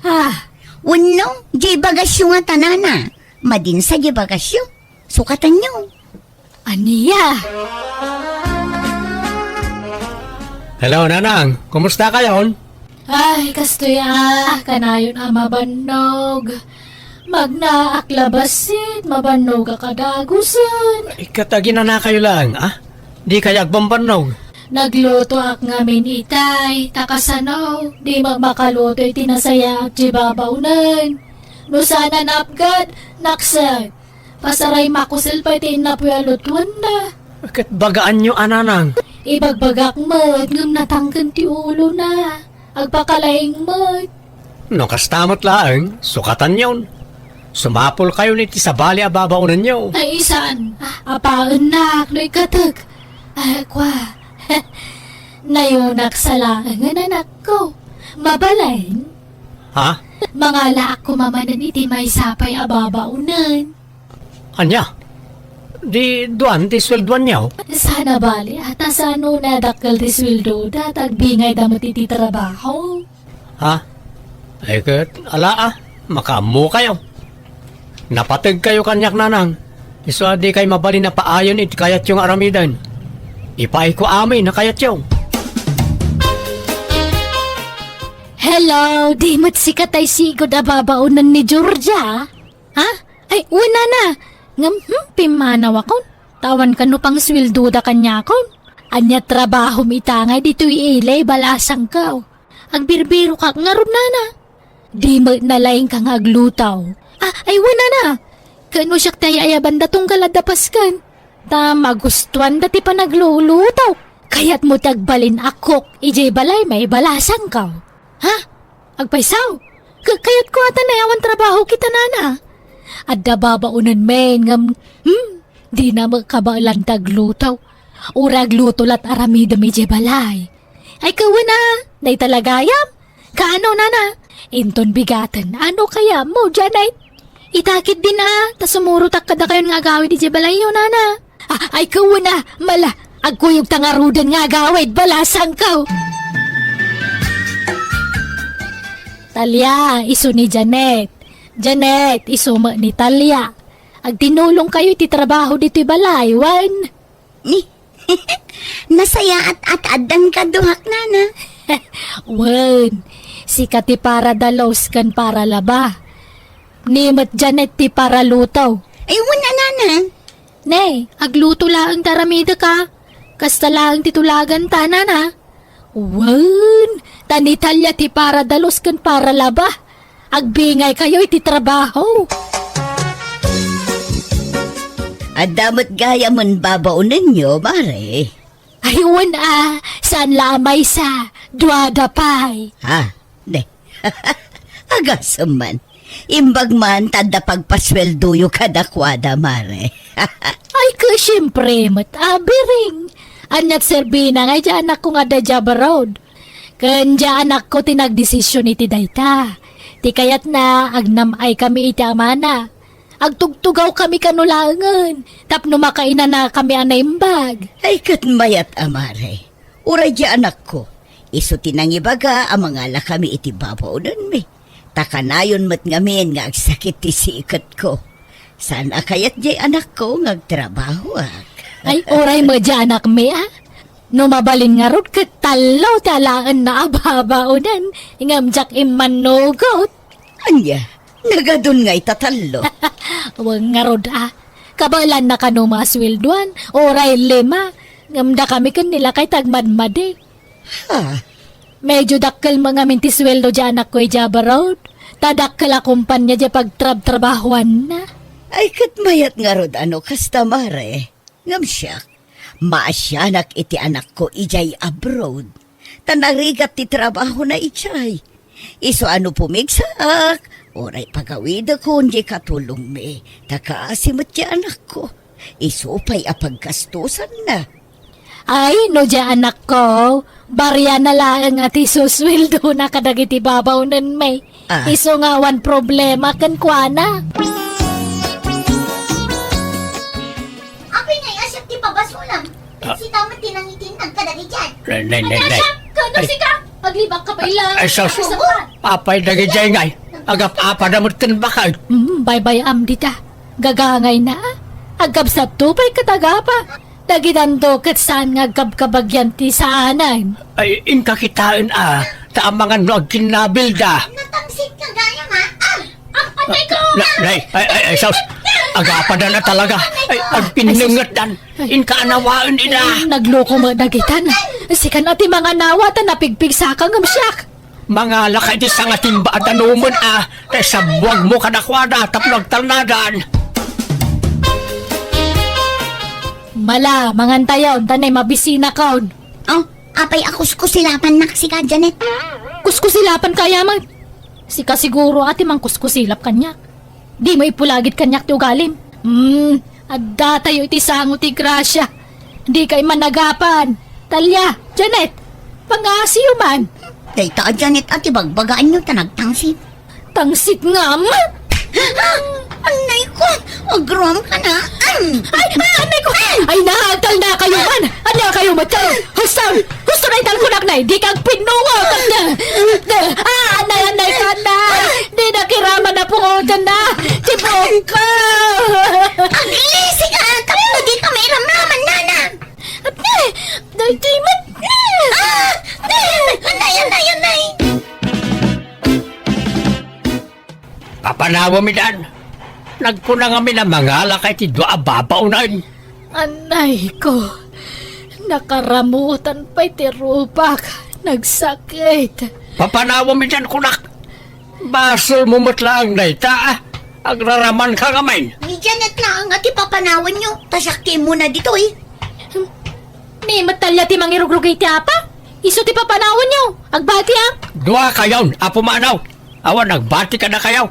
Ah. Wenno, diay bagasyo ngata, nana. Madinsa diay bagasyo. Sukatanyo. Ania? Hello, Nanang. Kumusta kayon? Ay, kastoy a, kanayon a mabannog. Magnaak la bassit, mabannogak a dagusen. Ay, ket aginanakayo laeng, a? Dikay agbambannog. Naglutoak ngamin itay, ta kasano, di met makaluto iti nasayaat ti babaonen. No saan a napgad, naksek. Pasaray makusel pay ti innapoy a lutuenna. Ket bagaanyo a, Nanang. Ibagbagak met ngem natangken ti ulona. Agpakalaing met. No kasta met laeng, sukatanyon. Sumapulkayon iti sabali a babaonenyo. Ay, saan? Apaennak no ikkatek. Ah, kua. Nayunak sa laengen, anakko. Mabalin? Ha? Mangalaak koma manen iti maysa pay a babaonen. Ania? Di duan ti sueldoanyo? Saan a bali, a ta saan unay a dakkel ti sueldoda, ta agbingayda met iti trabaho. Ha? Ay ket, ala a, makaammokayo. Napategkayo kaniak, Nanang. Isu a dikay mabalin a paayen iti kayatyo nga aramiden. Ipaayko amin a kayatyo. Hello, di met sika tay sigud a babaonen ni Georgia? Ha? Ay, wen, nana. Ngem, hmm, pimmanawakon. Ta awan kano pangsueldoda kaniakon. Ania trabahom ita ngay ditoy ili, balasangko? Agbirbirokak ngarud, nana. Di met nalaingka nga agluto. Ah, ay, wen, nana. Ken no siak ti ay-ayaban da tunggal adda pasken. Ta magustuanda ti panagluluto. Kayatmo ti agbalin a cook idiay balay, balasangko? Ha? Agpayso? Ka-, kayatko a ta awan trabaho kita, nana. Adda babaonen men ngem, hmm, dina met kabaelan ti agluto. Uray agluto la ti aramidem idiay balay. Ay, kawen a, dayta la gayam. Kaano, nana? Inton bigaten, ano kayatmo, Janet? Ita ketdin a, ta sumurotak kadakayon nga agawid idiay balayyo, nana. Ah, ay, kawen a, mala, agkuyogta ngaruden nga agawid, balasangko. Talia, isu ni Janet. Janet, isu met ni Talia. Agtinulongkayo iti trabaho ditoy balay, wen? Ni, nasayaat-at addan kaduak, nana. Wen, sika ti paradalos ken paralaba. Ni met Janet ti paraluto. Ay, wen a, nana. Ne, agluto laeng ti aramidek a. Kasta laeng ti tulaganta, nana. Wen, ta ni Talia ti paradalos ken paralaba. Agbingaykayo iti trabaho. Adda met gayamen babaonenyo, mare. Ay, wen a, saan la a maysa, duada pay. Ha? Ne. Agasem man. Imbag man ta adda pagpasueldoyo kadakuada, mare. Ay, ket siempre met, abiring. Aniat serbina nga idiay anakko nga adda idiay abroad. Ken diay anakko ti nagdesisyon iti dayta. Ti kayatna, agnam-ay kami iti amana. Agtugtugaw kami kano laengen, tapno makainana kami a naimbag. Ay, ket mayat a mare. Uray diay anakko, isu ti nangibaga a mangala kami iti babaonenmi. Ta kanayon met ngamin nga agsakit ti siketko. Saan a kayat diay anakko nga agtrabahoak. Ay, uray met diay anakmi, a? No mabalin ngarud ket tallo ti alaenna a babaonen, ngem diak immannugot. Ania? Nagadun nga ita tallo? Wen ngarud, a. Kabaelanna kano maasweldoan, uray lima. Ngem dakami ken ni lakay ti agmadmadi. Ha? Medyo dakkel met ngamin ti sueldo diay anakko idiay abroad. Ta dakkel a kompania diay pagtrabtrabahoanna. Ay, ket mayat ngarud a no kasta, mare. Ngem siak, maasianak iti anakko idiay abroad. Ta narigat ti trabahona idiay. Isu a no pumigsaak, uray pagawidekon diay katulongmi, ta kaasi met diay anakko. Isu pay a paggastosanna. Ay, no diay anakko, bariana laeng a ti susueldona kadagiti babaonenmi. Ah. Isu nga awan problema kenkuana. Apay, Nay, a siak ti pabasolam. Ah. Sika met ti nangitinnag kadagiti diay. Nay, nay, nay, nay. Ay, siak, kano sika? Aglibak ka pay la. Ay, sus. Apay dagiti diay ngay. Agap-apada met ken bakay. Mm, baybay-am dita. Gagangayna. Agkabsatto pay ket agapa. Dagidanto ket saan nga agkabkabagian ti saanen. Ay, inka kitaen a, ta amangan no agkinnabilda. Natangsit ka gayam, a? Ah, apay ko! Na, nay, ay, ay, ay, sus. Agapadan a talaga. Ay, agpinnengetdan. Inka anawaen ida. Ay, nagluko met dagitan. Sikan a ti manganawa ta napigpigsaka ngem siak. Mangalaka iti sangatimba a danumen a, ta isabbuagmo kadakuada tapno agtalnadan. Mala, mangantayon, ta nay mabisinakon. Oh, apay a kuskusilapannak sika, Janet? Kuskusilapan kaya met? Sika siguro a ti mangkuskusilap kaniak. Dimo ipulagid kaniak ti ugalim. Hmm, addatayo iti sango ti grasia. Dikay managapan. Talia, Janet, pangasiyo man. Dayta a Janet a ti bagbagaanyo ta nagtangsit. Tangsit ngem? Ah, annay ko, agruam ka na. Ay, ay, annay ko. Ay, naatal na kayo man. Ano kayo, matay? Huston! Gusto na italkunak na, di kag pinuot. Ah, anay, anay ka na. Di na kiraman na pungotan na. Tibok ka. Aglisig ka, tapno di ka mairamraman, nana. Ate, dahil di mat-, ah! Anay, anay, anay. Papanawem idan. Nagkuna ngamin a mangalaka iti dua a babaonen. Anay ko, nakaramutan pay ti rupak, nagsakit. Papanawem idan kunak. Basolmo met laeng dayta, a. Agraraman ka ngamin. Ni Janet laeng a ti papanawenyo, ta siak ti immuna ditoy. Ni met talia ti mangirugrugay ti apa? Isu ti papanawenyo. Agbatiak. Dua kayon a pumanaw. Awan agbati kadakayo.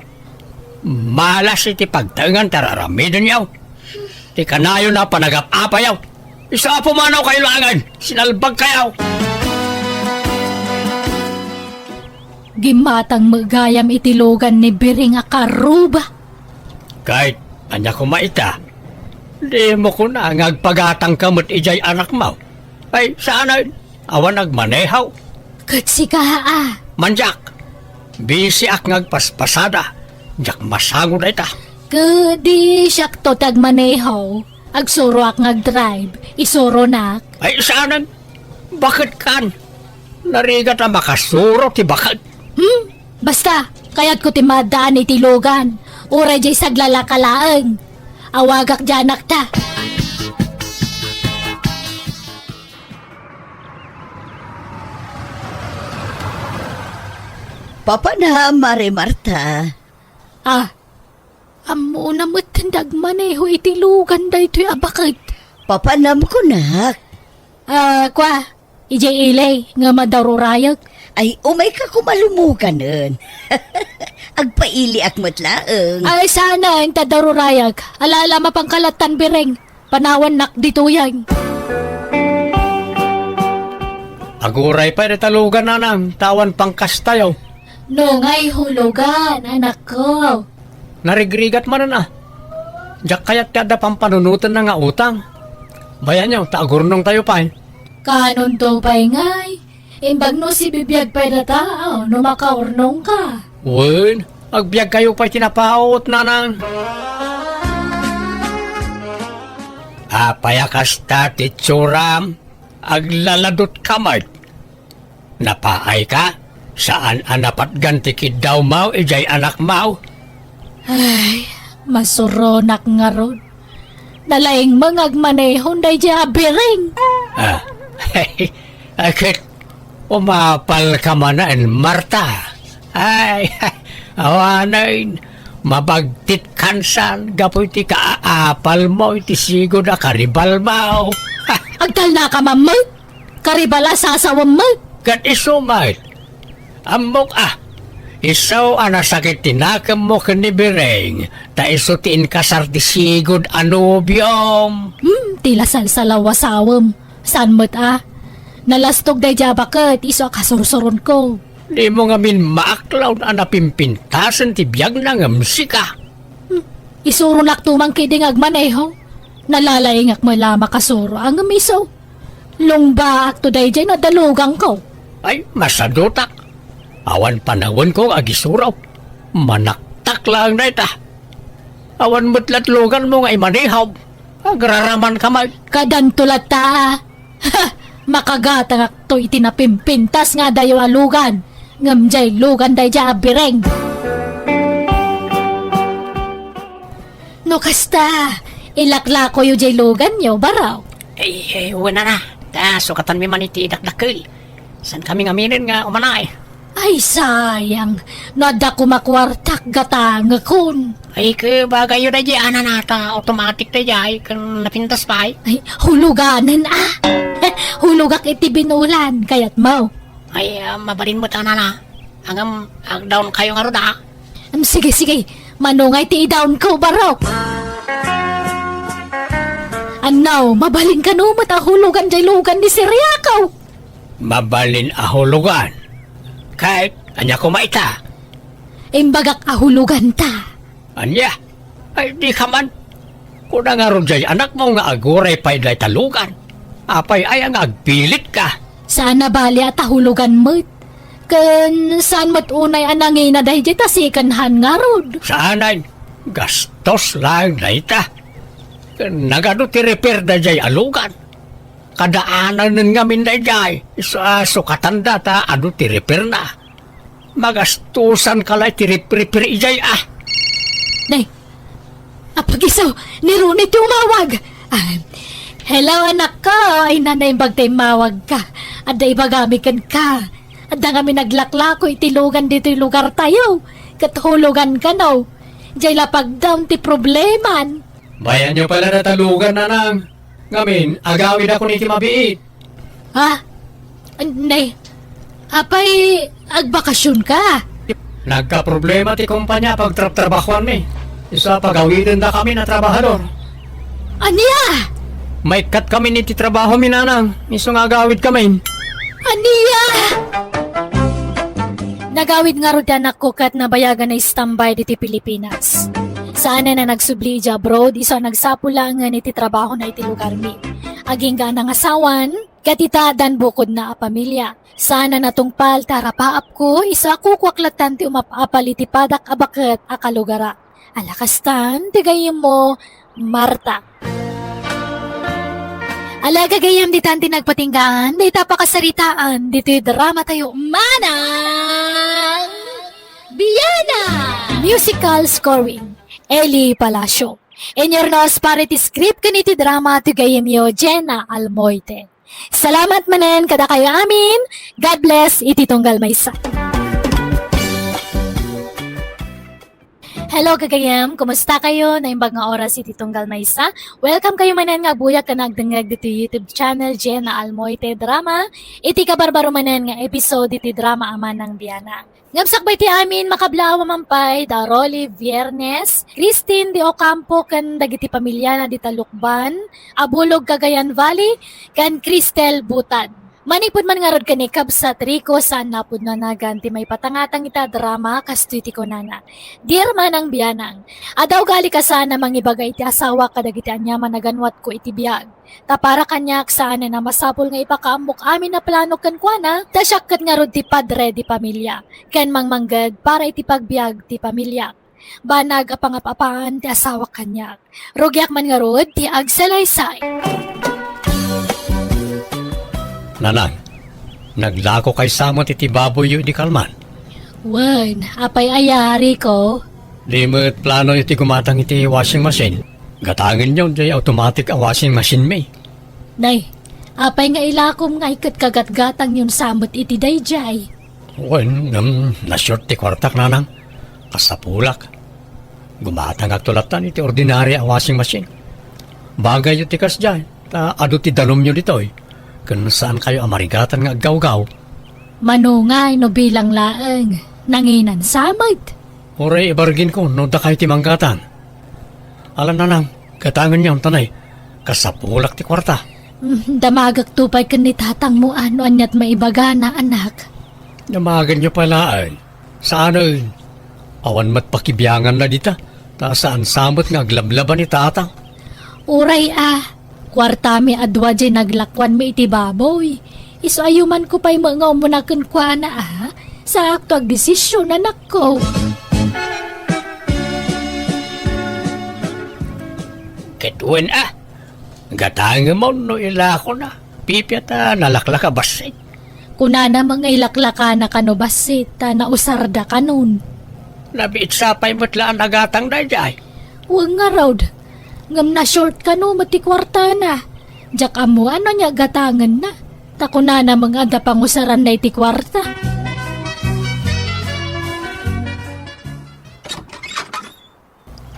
Malas iti pagtaengan ti ar-aramidenyo. Ti kanayon a panagap-apayo. Isu a pumanaw kayo laengen. Sinalbag kayo. Gimmatang met gayam iti lugan ni Biring a karuba. Ket ania koma ita? Dimo kuna nga agpagatangka met idiay anakmo? Ay, saanen, awan agmaneho. Ket sika, a? Mandiak. Bisiak nga agpaspasada. Diak masango dayta. Ket di siakto ti agmaneho. Agsuroak nga agdrive. Isuronak. Ay, saanen? Baket kan. Narigat a makasuro ti baket. Hmm? Basta, kayatko ti maaddaan iti lugan. Uray diay saglalaka laeng. Awagak diay anakta. Papanam, Mare Marta. Ah, ammona met ti agmaneho iti lugan daytoy a baket. Papanam kunak. Ah, kua, idiay ili, nga madarurayek. Ay, umayka koma lumuganen. Agpailiak met laeng. Ay, saanen ta darurayek. Ala-ala, mapanka lattan, Biring. Panawannak ditoyen. Aguray pay dayta lugan, nanang, ta awan pangkastayo. No ngay hulugan, anakko. Narigrigat manen a. Diak kayat ti adda pampanunotenna nga utang. Bayanyo, ta agurnongtayo pay. Kanonto pay ngay? Imbag no sibibiag pay data, no makaurnongka. Wen, agbiagkayo pay ti napaut, nanang. Apay a kasta ti itsuram? Aglaladot ka met. Napaay ka? Saan a napatgan ti kiddawmaw idiay anakmaw? Ay, masuronak ngarud. Nalaing nga agmanehon daydiay a biring. Ah, ay, ket umapal ka manen, Marta. Ay, awanen, mabagtit kansan gapu iti kaapalmo iti sigud a karibalmaw. Agtalna ka mammet? Karibal a sasawem met. Ket isu met. Ammok a, isu a nasakit ti nakemmo ken ni Bireng, ta isu ti inkasar ti sigud a nobiom. Hmm, ti lasalsalaw a sawem. Saan met a? Nalastog daydiay a baket isu a kasursuronko. Dimo ngamin maaklaw a napimpintasen ti biagna ngem sika. Hmm, isuronakto man ketdi nga agmaneho. Nalalaingak met la a makasuro a ngem isu. Lungbaakto daydiay no adda luganko. Ay, masadutak. Awan panawenko nga agisuro. Manaktak laeng dayta. Awan met lat luganmo nga imaneho. Agraraman ka met. Kadanto latta. Ha! Makagatangakto iti napimpintas nga adayo a lugan. Ngem diay lugan daydiay a biring. No kasta, ilaklakoyo diay luganyo, baro. Ay, ay, wen a. Ta, sukatanmi man iti idakdakkel. Saan kami ngaminen nga umanaay? Ay, sayang. No adda koma kuartak, gatangekon. Ay, ket bagayyo daydiay a nanang ta automatic daydiay, ken napintas pay. Ay, huluganen a. Hulogak iti binulan, kayatmo. Ay, ah, mabalin met a nanang. Ngem, agdawnkayo ngarud a. Em, sige, sige. Mano ngay ti idawnko, baro? Annaw, mabalin kano met a hulugan diay lugan ni Siriako? Mabalin a hulugan? Ket ania koma ita? Imbagak a huloganta. Ania? Ay, dika man. Kuna ngarud diay anakmo nga aguray pay dayta lugan. Apay aya nga agpilitka? Saan a bali a ta hulugan met. Ken saan met unay a nangina daydiay ta second hand ngarud. Saanen, gastos laeng dayta. Ken nagadu ti repair daydiay a lugan. Kadaananen ngamin daydiay, isu a sukatanda ta adu ti repairna. Magastosanka la iti repair-repair idiay a. Nay, apagiso, ni Ronnie ti umawag. Ah, hello, anakko. Ay, nanay, imbag ta immawagka. Adda ibagami kenka. Adda ngamin naglaklako iti lugan ditoy lugartayo. Ket hulugan kano. Diay la pagdawn ti probleman. Bayanyo pay la dayta lugan, nanang. Ngamin, agawidakon iti mabiit. Ha? Nay, apay agbakasionka? Nagkaproblema ti kompania a pagtrabtrabahoanmi. Isu a pagawidendakami a trabahador. Ania? Maikkatkami iti trabahomi, nanang. Isu nga agawidkami. Ania? Nagawid ngarud ti anakko ket nabayagan a standby ditoy Pilipinas. Saanen a nagsubli idiay abroad, isu a nagsapul laengen iti trabahona iti lugarmi. Agingga a nangasawan, ket ita addan bukodna a pamilia. Saan a natungpal ta arapaapko, isu a kukuak lattan ti umap-apal iti padak a baket a kalugarak. Ala kastan, ti gayyemmo, Marta. Ala, gagayyem, ditan ti nagpatinggaan, dayta pakasaritaan, ditoy dramatayo, Manang Biana! Musical scoring, Eli Palacio. Inyurnos para iti script ken iti drama ti gayyemyo, Jenna Almoite. Salamat manen kadakayo amin. God bless iti tunggal maysa. Hello, gagayyem. Kumusta kayo? Naimbag nga oras iti tunggal maysa. Welcome kayo manen nga aguyag ken agdengngeg ditoy YouTube channel, Jenna Almoite Drama. Iti kabarbaro manen nga episode iti drama a Manang Biana. Ngem sakbay ti amin, makablaawa man pay da Rolly Viernes, Christine de Ocampo ken dagiti pamiliana dita Lucban, Abulog, Cagayan Valley, ken Cristel Butad. Manipud man ngarud ken ni Kabsat Rico, saan na pudno a nagan ti maipatangatang ita a drama, kastoy ti kunana. Dear Manang Bianang, adda ugali ka saan a mangibaga iti asawak kadagiti aniaman a ganwatko iti biag. Ta para kaniak, saanen a masapul nga ipakaammok amin a plano kenkuana, ta siak ket ngarud ti padre di pamilia, ken mangmangged para iti pagbiag ti pamilia. Banag a pangap-apaan ti asawak kaniak. Rugiak man ngarud ti agsalaysay. Nanang, naglako kay sa met iti baboyyo idi kalman? Wen, apay aya, Rico? Di met plano iti gumatang iti washing machine. Gatangenyo jay automatic a washing machine mi. Nay, apay nga ilakom nga iket kagatgatangyon sa met iti dayjay? Wen, ngem, na-short ti kuartak, nanang. Kasapulak. Gumatangakto lattan iti ordinary a washing machine. Bagayyo ti kasdiay, ta adu ti danumyo ditoy. Ken saankayo a marigatan nga aggawgaw. Mano ngay no bilang laeng, nanginan sa met? Uray ibarginko no dakay ti manggatang. Ala, nanang, gatangenyon, ta nay, kasapulak ti kuarta. Mm, damagakto pay ken ni tatangmo a no aniat maibagana, anak. Damagenyo pay laeng. Saanen. Awan met pakibianganna dita, ta saan sa met nga aglablaba ni tatang. Uray a, kuartami a dua jay naglakuanmi iti baboy. Isu a yumanko pay met nga umuna kenkuana a, saakto agdesisyon, anakko. Ket wen a, gatangemon no ilakona. Pipia ta nalaklaka bassit. Kunana met nga ilaklakana kano bassit ta nausarda kanon. Nabiit sa pay met la a nagatang daydiay. Wen ngarud, ngem na-short kano met ti kuartana. Diak ammo no ania gatangenna. Ta kunana met nga adda pangusaranna iti kuarta.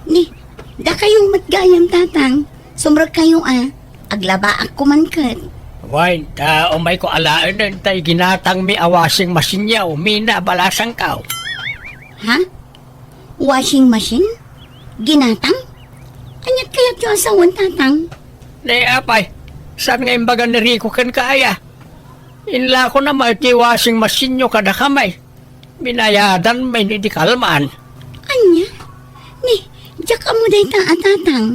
Ni, dakayo met gayam, tatang. Sumrekkayo a. Aglabaak koman ket. Wen, ta umayko alaenen ta iginatangmi a washing machine-yo, mina, balasangkaw. Ha? Washing machine? Ginatang? Aniat kayatyo a sawen, tatang? Ni apay, saan nga imbaga ni Rico kenka aya? Inlakona met ti washing machine-yo kadakami. Binayadan met idi kalman. Ania? Ni, diak ammo dayta a, tatang.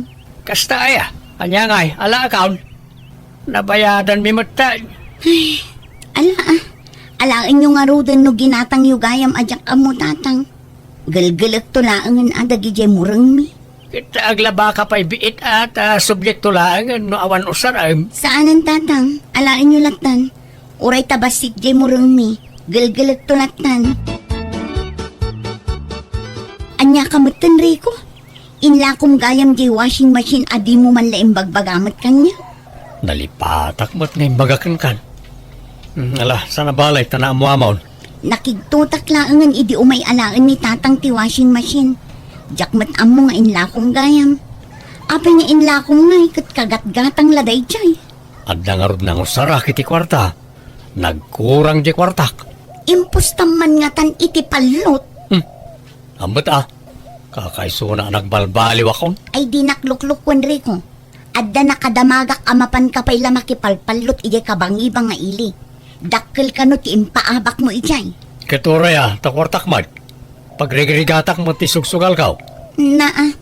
Kasta aya? Ania ngay, alaakaw? Nabayadanmi met ta. Ay, ala a. Alaenyo ngaruden no ginatangyo gayam a diak ammo, tatang. Gelgelekto laengen a dagidiay murengmi. Ket aglabaka pay biit a, ta subjekto laengen no awan usarem. Saanen, tatang. Alaenyo lattan. Uray ta bassit diay murengmi, gelgelekto lattan. Ania ka metten, Rico? Inlakom gayam diay washing machine a dimo man la imbagbaga met kaniak. Nalipatak met nga imbaga kenkan. Hmm, ala, saan a balay ta naammoamon. Nakigtotak laengen idi umay alaen ni tatang ti washing machine. Diak met ammo nga inlakom gayam. Apay nga inlakom ngay ket kagatgatang la daydiay? Adda ngarud nangusarak iti kuarta. Nagkurang diay kuartak. Impostam man ngatan iti pallot. Hmm. Ammet a. Kakaisuna a nagbalbaliwakon. Ay, dinak luklukuen, Rico. Adda nakadamagak a mapanka pay la makipalpallot idiay kabangibang nga ili. Dakkel kano ti impaabakmo idiay. Ket uray a, ta kuartak met. Pagrigrigatak met ti sugsugalkaw. Naa.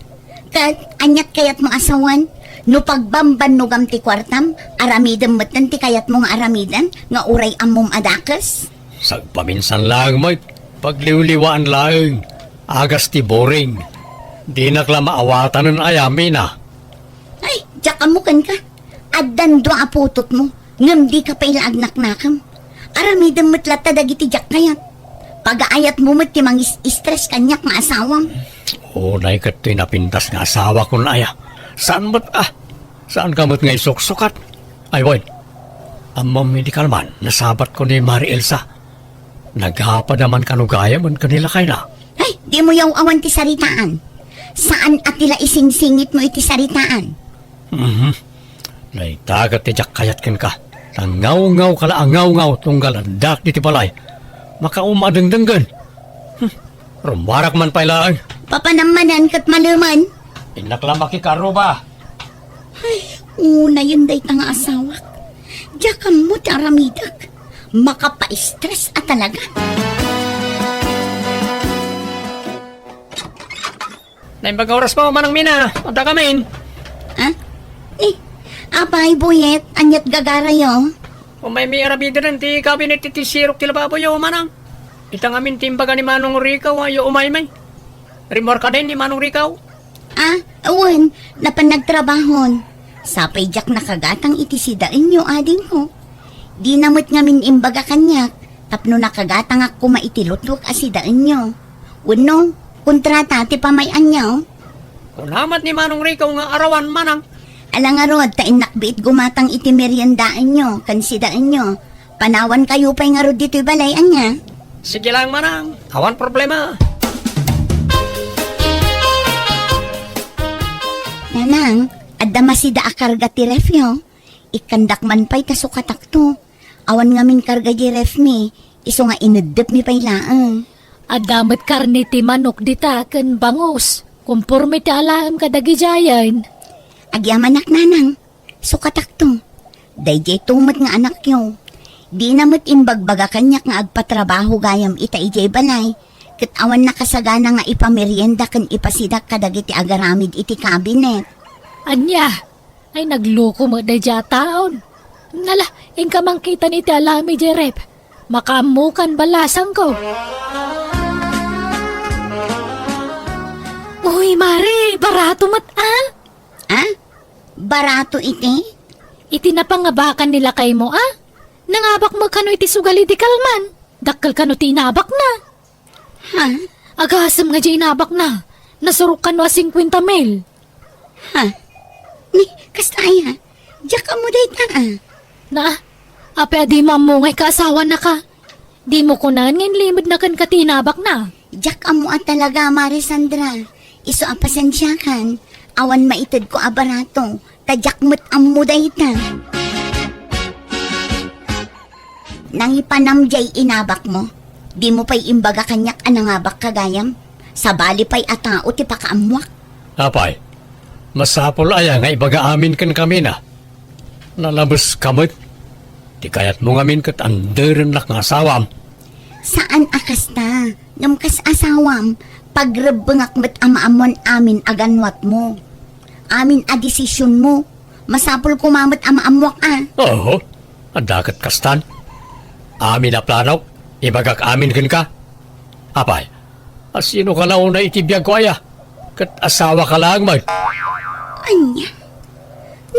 Ket aniat kayatmo a sawen? No pagbambannogam ti kuartam, aramidem metten ti kayatmo nga aramiden nga uray ammom a dakes? Sagpaminsan laeng met, pagliwliwaan laeng, agas ti boring. Dinak la maawatanen aya, Mina. Ay, diak ammo kenka. Addan dua a putotmo, ngem dika pay la agnaknakam. Aramidem met latta dagiti diak kayat. Pagaayatmo met ti mangis-stress kaniak nga asawam. Unay ket toy napintas nga asawakon aya. Saan met a? Saanka met nga isuksukat? Ay, wen. Ammom idi kalman, nasabatko ni Mari Elsa. Naghapada man kano gayamen ken ni lakayna. Ay, dimo yaw-awan ti saritaan. Saan a ti la isingsingitmo iti saritaan. Mhm. Dayta ket ti diak kayat kenka. Nangawngaw ka la a ngawngaw tunggal addak diti balay. Makauma a dengdenggen. Hmm. Rummuarak man pay laeng. Papanam manen ket malemen. Innak la makikaruba. Ay, unayen dayta nga asawak. Diak ammo ti aramidek. Makapaistres a talaga. Naimbag nga oras mo, Manang Mina. Adda kamin. Ah? Eh, apay, Buyet, aniat gagarayo? Umaymi aramiden ti kabinet iti sirok ti lababoyo, Manang. Ita ngamin ti imbaga ni Manong Rico, ayo umaymi. Rimmuarka din ni Manong Rico? Ah, wen, napan nagtrabahon. Sapay diak nakagatang iti sidaenyo, adingko. Dina met ngamin imbaga kaniak, tapno nakagatangak koma iti lutwek a sidaenyo. Wenno, kontrata ti pamay-anyo? Kuna met ni Manong Rico nga arawan, Manang. Ala ngarud, ta innak biit gumatang iti meriendaenyo, ken sidaenyo. Panawankayo pay ngarud ditoy balay, ania? Sige lang, Manang. Awan problema. Nanang, adda masida a karga ti refyo. Ikkandak man pay ta sukatakto. Awan ngamin karga di refmi, isu nga ineddepmi pay laeng. Adda met karne ti manok dita ken bangus. Komporme ti alaem kadagidiayen. Agyamanak, Nanang. Sukatakto. Daydiay to met nga anakyo. Dina met imbagbaga kaniak nga agpatrabaho gayam ita idiay balay, ket awan nakasagana nga ipamerienda ken ipasidak kadagiti agaramid iti kabinet. Ania? Ay, nagloko met daydiay a taon. Nala, inka mangkitan iti alamid, Jerep. Makaammokan balasangko. Uy, Mare, barato met, a? A? Barato iti? Iti napangabakan ni lakaymo, a? Nangabak met kano iti sugal idi kalman. Dakkel kano ti inabakna. Ha? Agasem nga diay inabakna. Nasurok kano a singkuenta mil. Ha? Ni, kasta aya? Diak ammo dayta, a. Na, apay a dimo ammo nga ikaasawanaka? Dimo kunaen nga inlimedna kenka ti inabakna? Diak ammo a talaga, Mare Sandra. Isu a pasensiakan, awan maitedko a barato, ta diak met ammo dayta. Nangipanam diay inabakmo? Dimo pay imbaga kaniak a nangabakka gayam? Sabali pay a tao ti pakaammoak. Apay, masapul aya nga ibaga amin kenkamina? Nalabeska met. Ti kayatmo ngamin ket anderennak nga asawam. Saan a kasta, ngem kas asawam, pagrebbengak met a maammoan amin a gannuatmo. Amin a desisionmo, masapul koma met a maammoak a. Oho, adda ket kastan. Amin a planok, ibagak amin kenka. Apay, asinoka la unay iti biagko aya? Ket asawaka laeng met. Ania?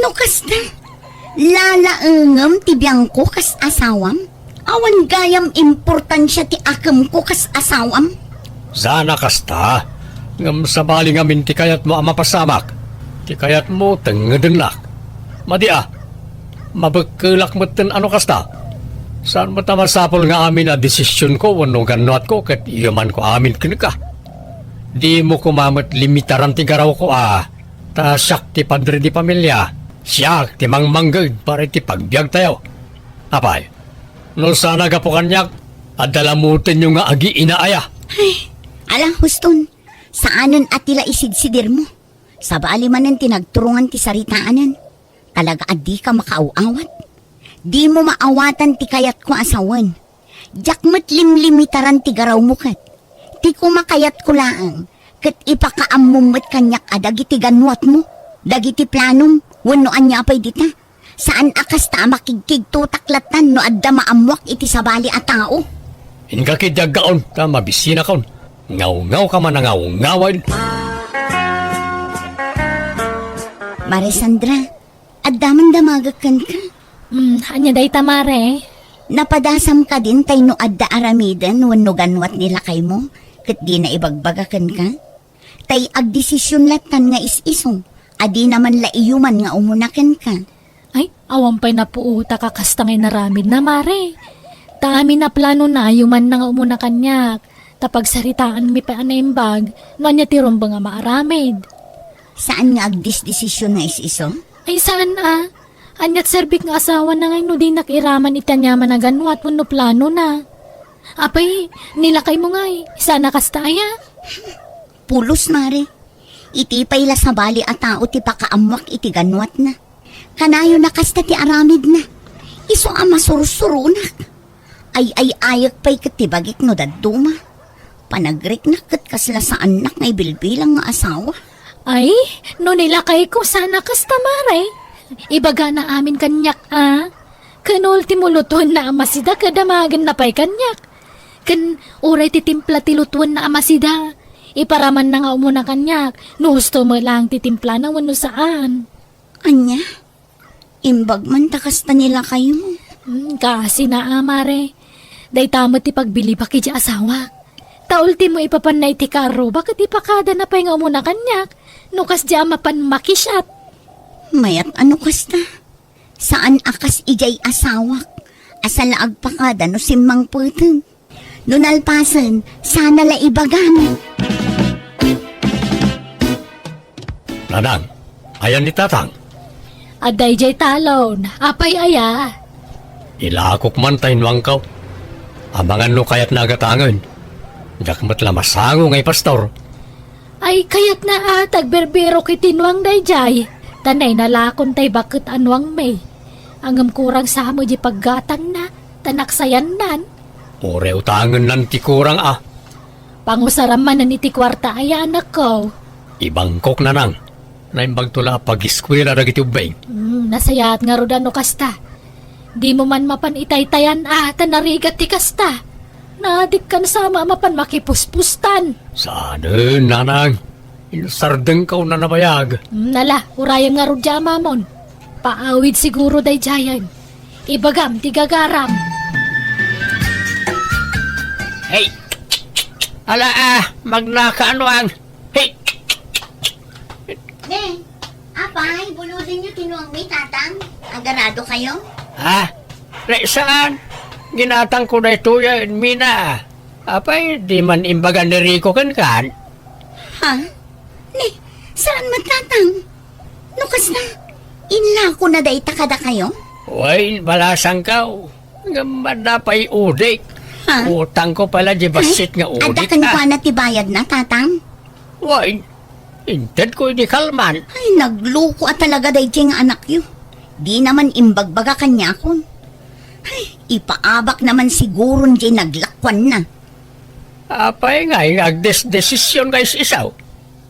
No kasta, lalaengem ti biangko kas asawam? Awan gayam importansia ti akemko kas asawam? Saan a kasta, ngem sabali ngamin ti kayatmo a mapasamak. Ti kayatmo tengedennak. Madi a, mabekkelak metten a no kasta. Saan met a masapul nga amin a desisionko wenno gannuatko ket iyamanko amin kenka. Dimo koma met limitaran ti garawko a, ta siak ti padre di familia, siak ti mangmangged para iti pagbiagtayo. Apay, no saan a gapu kaniak, adda lamutenyo nga agiina aya. Ay, ala, huston, saanen a ti la isidsidirmo. Sabali manen ti nagturongan ti saritaanen. Talaga a dika makaaw-awat. Dimo maawatan ti kayatko a sawen. Diak met limlimitaran ti garawmo ket. Ti kumakayatko laeng, ket ipakaammom met kaniak a dagiti gannuatmo, dagiti planom, wenno ania pay dita. Saan a kasta a makigkigtotak lattan no adda maammoak iti sabali a tao. Inka ketdi aggaon ta mabisinakon. Ngawngawka man a ngawngaway. Mare Sandra, adda man damagek kenka. Hmm, ania dayta, Mare? Napadasam kadin tay no adda aramiden wenno gannuat ni lakaymo, ket dina ibagbaga kenka? Tay agdesision lattan nga is-iso, a dina man la iyuman nga umuna kenka. Ay, awan pay napuotak a kasta nga inaramidna, Mare. Ta amin a planona, iyumanna nga umuna kaniak. Ta pagsaritaanmi pay a naimbag no ania ti rumbeng a maaramid. Saan nga agdesdesision nga is-iso? Ay, saan a? Aniat serbik nga asawana ngay no dinak iraman iti aniaman a gannuat wenno planona? Apay, ni lakaymo ngay, saan a kasta aya? Pulos, Mare. Iti pay la sabali a tao ti pakaammoak iti gannuatna. Kanayon a kasta ti aramidna. Isu a masursuronak. Ay-ay-ayek pay ket ti bagik no dadduma. Panagriknak ket kasla saannak nga ibilbilang nga asawa. Ay, no ni lakayko sana kasta, Mare. Ibagana amin kaniak, a. Ken ultimo lutuenna a masida ket damagenna pay kaniak. Ken uray ti timpla ti lutuenna a masida, iparamanna nga umuna kaniak, no husto met laeng ti timplana wenno saan. Ania? Imbag man ta kasta ni lakaymo. Hmm, kaasina a, Mare. Dayta met ti pagbilibak idiay asawak. Ta ultimo ipapanna iti karruba ket ipakadana pay nga umuna kaniak, no kasdiay a mapan makisiat. Mayat a no kasta. Saan a kas idiay asawak, a saan la agpakada no simmangpeten. No nalpasen, sana la ibagam. Nanang, ayan ni Tatang? Adda idiay talon. Apay aya? Ilakok man ta innuangko. Amangan no kayatna a gatangen. Diak met la masango nga ipastor. Ay, kayatna a ta agberbirok iti nuang daydiay. Ta nainalakon tay baket a nuangmi. Ngem kurang sa met diay paggatangna, ta naksayannan. Uray utangennan ti kurang a. Pangusaram manen iti kuarta aya, anakko. Ibangkok, Nanang. Naimbagto la a pagiskuela dagiti ubbing. Hmm, nasayaat ngarud a no kasta. Dimo man mapan itaytayan a ta narigat ti kasta. Naadikkan sa a mapan makipuspustan. Saanen, Nanang. Insardengko a nabayag. Hmm, ala, urayem ngarud diay amamon. Paawid siguro daydiayen. Ibagam ti gagaram. Hey! Ala, a, magnaka a nuang. Hey! Ne, apay, buludenyo ti nuangmi, Tatang. Agarado kayo? Ha? Ne, saan? Ginatangko daytoy a, Mina. Apay, di man imbaga ni Rico kenkan? Ha? Ne, saan met, Tatang? No kasta, inlakona dayta kadakayo? Wen, balasangko. Ngem adda pay udik. Ha? Utangko pay la diay bassit nga udik, a. Adda kenkuana ti bayadna, Tatang? Wen, intedko idi kalman. Ay, nagloko a talaga daydiay nga anakyo. Dina man imbagbaga kaniakon. Ay, ipaabakna man siguron diay naglakuanna. Apay ngay nga agdesdesision nga is-isaw?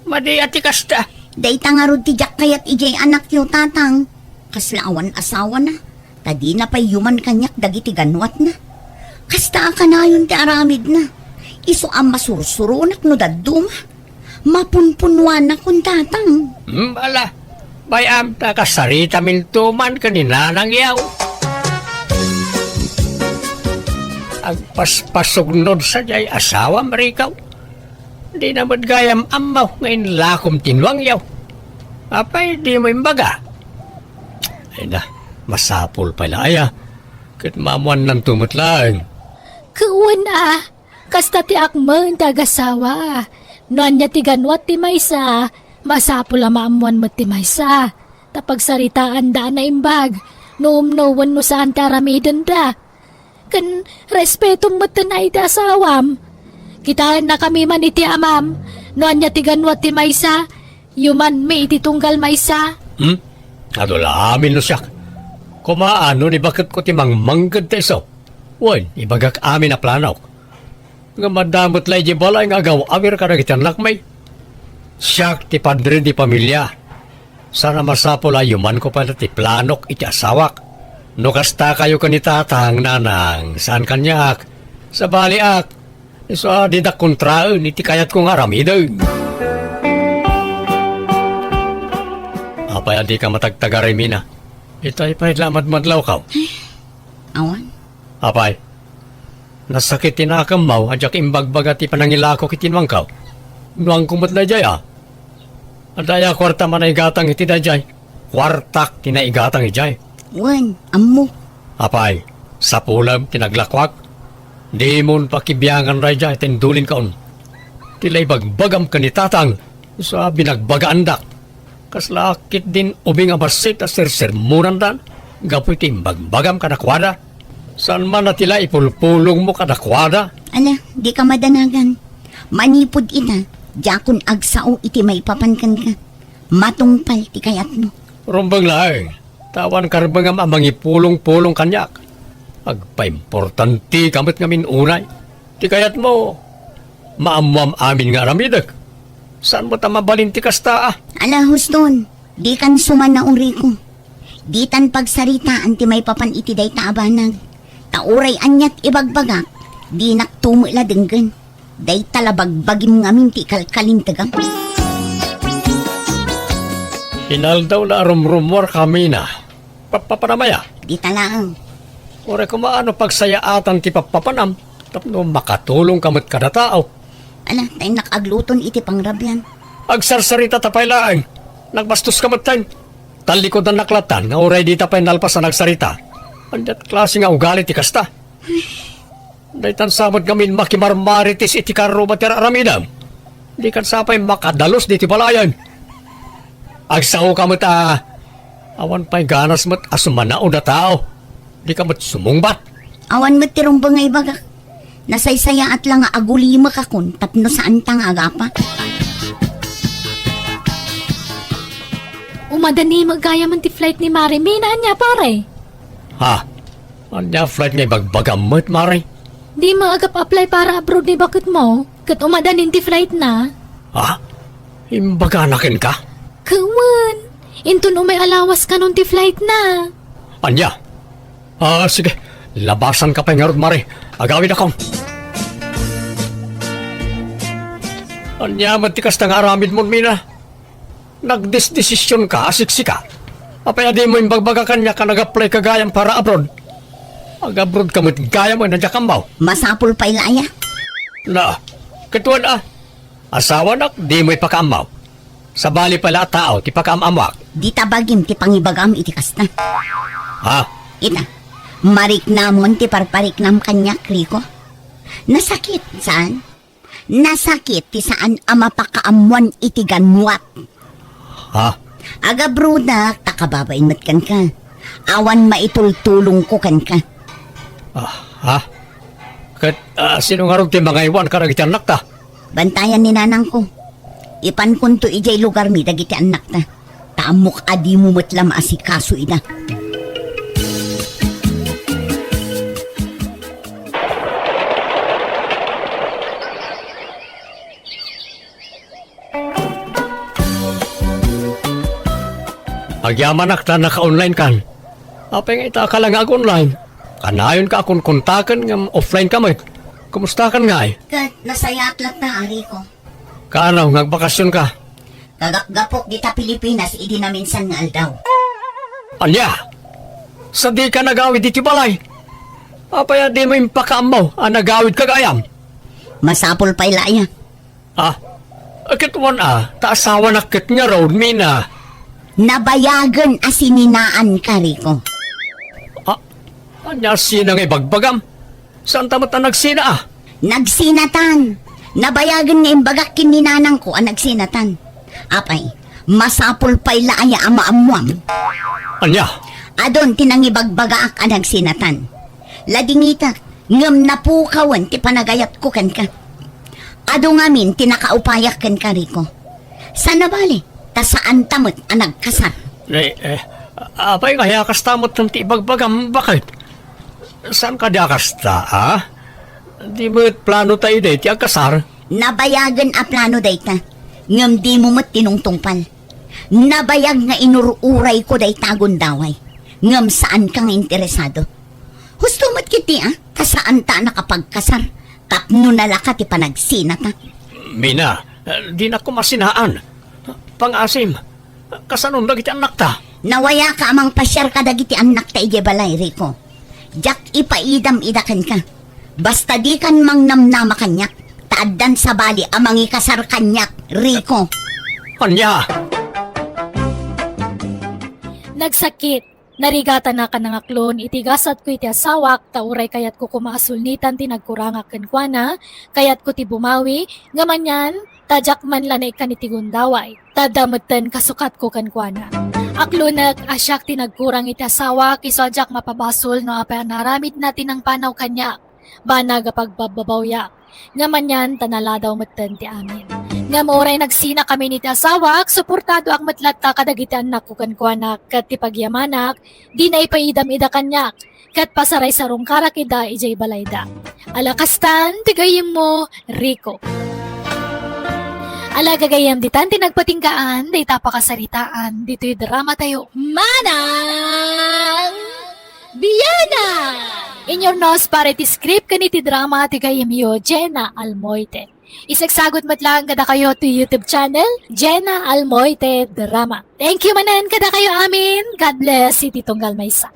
Madi a ti kasta. Dayta ngarud ti diak kayat idiay anakyo, Tatang. Kasla awan asawana, ta dina pay yuman kaniak dagiti ganuatna. Kasta a kanayon ti aramidna. Isu a masursuronak no dadduma. Mapunpunuanakon, Tatang. Hmm, ala, bay-am ta kasaritaminto man ken ni Nanang yaw. Agpaspasugnod sadiay asawam, Rico. Dina met gayam ammo nga inlakom ti nuang yaw. Apay dimo imbaga? Ay na, masapul pay la aya. Ket maammuannanto met laeng. Ket wen a, kasta ti akmen ti agasawa. No ania ti ganuat ti maysa, masapul a maammuan met ti maysa. Ta pagsaritaanda a naimbag, no umno wenno saan ti aramidenda. Ken respetom metten a iti asawam. Kitaennakami man iti amam, no ania ti ganuat ti maysa, yumanmi iti tunggal maysa. Hmm? Adu la amin no siak. Koma, no ni baketko ti mangmangged ta isu. Wen, ibagak amin a planok. Ngem adda met la idiay balay nga agaw-awir kadagiti annakmi. Siak ti padre di pamilia. Saan a masapul a yumanko pay la ti planok iti asawak. No kasta kayo ken ni Tatang, Nanang, saan kaniak. Sabaliak, isu a didak kontraen iti kayatko nga aramiden. Apay a dika matagtagaray, Mina? Itay pay la madmadlawko. Awan. Apay, nasakit ti nakemmo a diak imbagbaga ti panangilako iti nuangko. Nuangko met daydiay a. Adda aya kuarta a naigatang iti daydiay? Kuartak ti naigatang idiay. Wen, ammo. Apay, sapulem ti naglakuak? Dimon pakibiangan daydiay ta indulinkaon. Ti la ibagbagam ken ni Tatang, isu a binagbagaandak. Kasla ketdin ubing a bassit a sersermonanda gapu iti imbagbagam kadakuada. Saan man a ti la ipulpulongmo kadakuada? Ala, dika madanagan. Manipud ita, diakon agsao iti maipapan kenka. Matungpal ti kayatmo. Rumbeng laeng. Ta awan karbengam a mangipulong-pulong kaniak. Agpaimportanteka met ngamin unay. Ti kayatmo, maammoam amin nga aramidek. Saan met a mabalin ti kasta, a? Ala, huston, dikan sumanao, Rico. Ditan pagsaritaan ti maipapan iti dayta a banag. Ta uray ania ti ibagbagak, dinakto met la denggen. Dayta la bagbagim ngamin ti ikalkalintegam. Inaldaw la a rumrumuar kami na. Pappapanam aya? Dita laeng. Uray koma no pagsayaatan ti pappapanam, tapno makatulongka met kada tao. Ala, ta innak agluton iti pangrabian. Agsarsaritata pay laeng. Nagbastoska metten. Tallikudannak lattan nga uray dita pay nalpas a nagsarita. Ania ti klase nga ugali ti kasta? Daytan sa met ngamin makimarmarites iti karruma ti ar-aramidem. Dikan sa pay makadalus diti balayen. Agsaoka met a awan pay ganas met a sumanaod a tao. Dika met sumungbat. Awan met ti rumbeng nga ibagak. Nasaysayaat la nga agulimekakon tapno saanta nga agapa. Umadani met gayam ti flight ni Mare Mina, ania, pare? Ha? Ania flight nga ibagbagam met, Mare? Di met agap-apply para abroad ni baketmo, ket umadanin ti flight na. Ha? Imbagana kenka? Ket wen, inton umay a lawas kanon ti flight na. Ania? Ah, sige. Labasanka pay ngarud, Mare. Agawidakon. Ania met ti kasta nga aramidmon, Mina? Nagdesdesisionka a siksika. Apay a dimo imbagbaga kaniak a nag-applyka gayam para abroad? Ag-abroadka met gayam a diak ammo. Masapul pay la aya? Na, ket wen a. Asawanak, dimo ipakaammo. Sabali pay la a tao ti pakaam-ammoak. Dita bagim ti pangibagam iti kasta. Ha? Ita, mariknamon ti parpariknam kaniak, Rico. Nasakit, saan? Nasakit ti saan a mapakaammuan iti ganwat. Ha? Agabrodak ta kababain met kenka. Awan maitultulongko kenka. Ah, ha? Ket, ah, sino ngarud ti mangaywan kadagiti annakta? Bantayan ni nanangko. Ipankonto idiay lugarmi dagiti annakta. Ta ammok a dimo met la maasikaso ida. Agyamanak ta naka-online kan. Apay nga ita ka la nga ag-online? Kanayonka a konkontaken ngem offline ka met. Kumustakan ngay? Ket nasayaat latta, Rico. Kaano nga agbakasionka? Kagapgapok dita Pilipinas idi naminsan nga aldaw. Ania? Sadika nagawid iti balay? Apay a dimo impakaammo a nagawidka gayam? Masapul pay la aya. Ah, ket wen a, ta asawanak ket ngarud, Mina. Nabayagen a sininaanka, Rico. Ah, ania sina nga ibagbagam? Saanta met a nagsina, a? Nagsinatan. Nabayagen nga imbagak ken ni nanangko a nagsinatan. Apay, masapul pay la aya a maammuam? Ania? Adun ti nangibagbagaak a nagsinatan. Ladingitak, ngem napukawen ti panagayatko kenka. Adu ngamin ti nakaupayak kenka, Rico. Saan a bale, ta saanta met a nagkasar. Eh, eh, apay nga aya kasta met ti ibagbagam, baket? Saan kadi a kasta, a? Di met plano tayo ti agkasar? Nabayagen a plano dayta, ngem dimo met tinungtungpal. Nabayag nga inur-urayko dayta a gundaway, ngem saanka nga interesado. Husto met ketdi a, ta saanta a nakapagkasar, tapno nalaka ti panagsinata. Mina, eh, dinak koma sinaan. Pangasim, kasanon dagiti annakta? Nawayaka a mangpasiar kadagiti annakta idiay balay, Rico. Diak ipaidam ida kenka. Basta dikan mangnamnama kaniak, ta addan sabali a mangikasar kaniak, Rico. Ania? Nagsakit. Narigatanak a nangaklon iti gasatko iti asawak, ta uray kayatko koma a sulnitan ti nagkurangak kenkuana, kayatko ti bumawi, ngem anian, ta diak man la naikkan iti gundaway, ta adda metten kasukatko kenkuana. Aklonek a siak ti nagkurang iti asawak, isu a diak mapabasol no apay a naaramidna ti nangpanaw kaniak. Banag a pagbabbabawiak. Ngem anian ta naladaw metten ti amin. Ngem uray nagsinakami iti asawak, suportadoak met latta kadagiti annakko kenkuana, ket ti pagyamanak, dina ipaidam ida kaniak, ket pasaraisarungkarak ida idiay balayda. Ala kastan, ti gayyemmo, Rico. Ala gagayyem, ditan ti nagpatinggaan, dayta pakasaritaan, ditoy dramatayo, Manang Bianang! Inyurnos para iti script ken iti drama ti gayyemyo, Jenna Almoite. Isagsagut met laeng kadakayo ti YouTube channel, Jenna Almoite Drama. Thank you manen kadakayo amin. God bless iti tunggal maysa.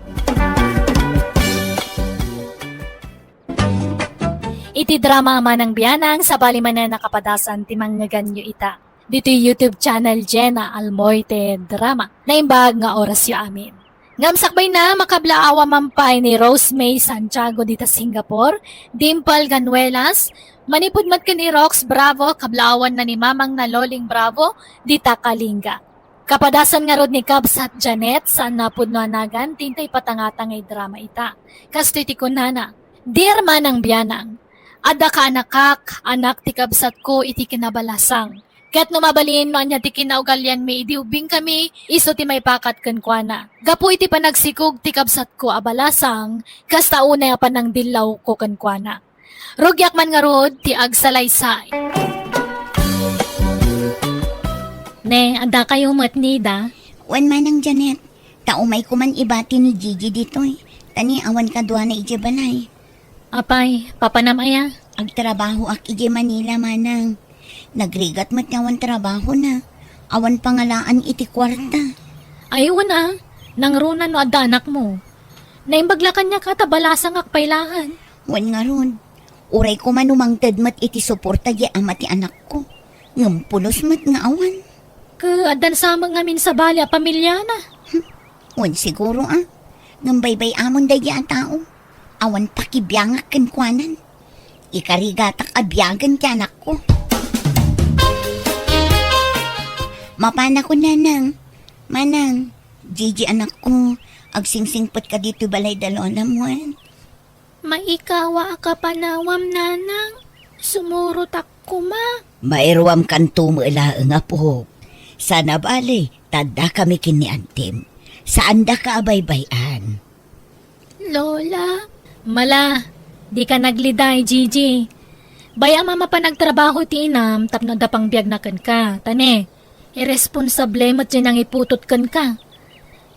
Iti drama a Manang Bianang, sabali manen a kapadasan ti mangngegannyo ita. Ditoy YouTube channel Jenna Almoite Drama. Naimbag nga orasyo amin. Ngem sakbayna, makablaawan man pay ni Rose May Santiago dita Singapore, Dimple Ganuelas, manipud met ken ni Rox Bravo, kablaawanna ni Mamangna Loling Bravo, dita Kalinga. Kapadasan ngarud ni Kabsat Janet, saan a pudno a nagan, ti intay patangtangay drama ita. Kastoy ti kunana, Dear Manang Bianang, adda kaanakak, anak ti kabsatko iti kinabalasang. Ket no mabalin no ania ti kinaugalianmi idi ubbingkami, isu ti maipakat kenkuana. Gapu iti panagsikog ti kabsatko a balasang, kasta unay a panangdillawko kenkuana. Rugiak man ngarud ti agsalaysay. Ne, addakayo met, Nida? Wen, Manang Janet, ta umayko man ibati ni Gigi ditoy. Ta ni awan kaduana idiay balay. Apay, papanam aya? Agtrabahoak idiay Manila, Manang. Nagrigat met nga awan trabahona. Awan pangalaan iti kuarta. Ay, wen a, nangruna no adda anakmo. Naimbag la kaniak a ta balasangak pay laeng. Wen ngarud, uray koma no mangted met iti suporta diay ama ti anakko. Ngem pulos met nga awan. Ket addan sa met ngamin sabali a pamiliana. Hmm, wen siguro a. Ngem baybay-amon daydiay a tao. Awan pakibiangak kenkuanan. Ikarigatak a biagen ti anakko. Mapanakon, Nanang. Manang, Gigi anakko, agsingsingpetka ditoy balay da lolam wen. Maikawa a kapanawam, Nanang. Sumurotak koma. Mairuamkanto met laeng, apok. Saan a bale, ta addakami ken ni antim. Saandaka a baybay-an. Lola. Mala, dika nagliday, Gigi. Bay-am a mapan agtrabaho ti inam tapno adda pangbiagna kenka. Ta ne, irresponsable met diay nangiputot kenka.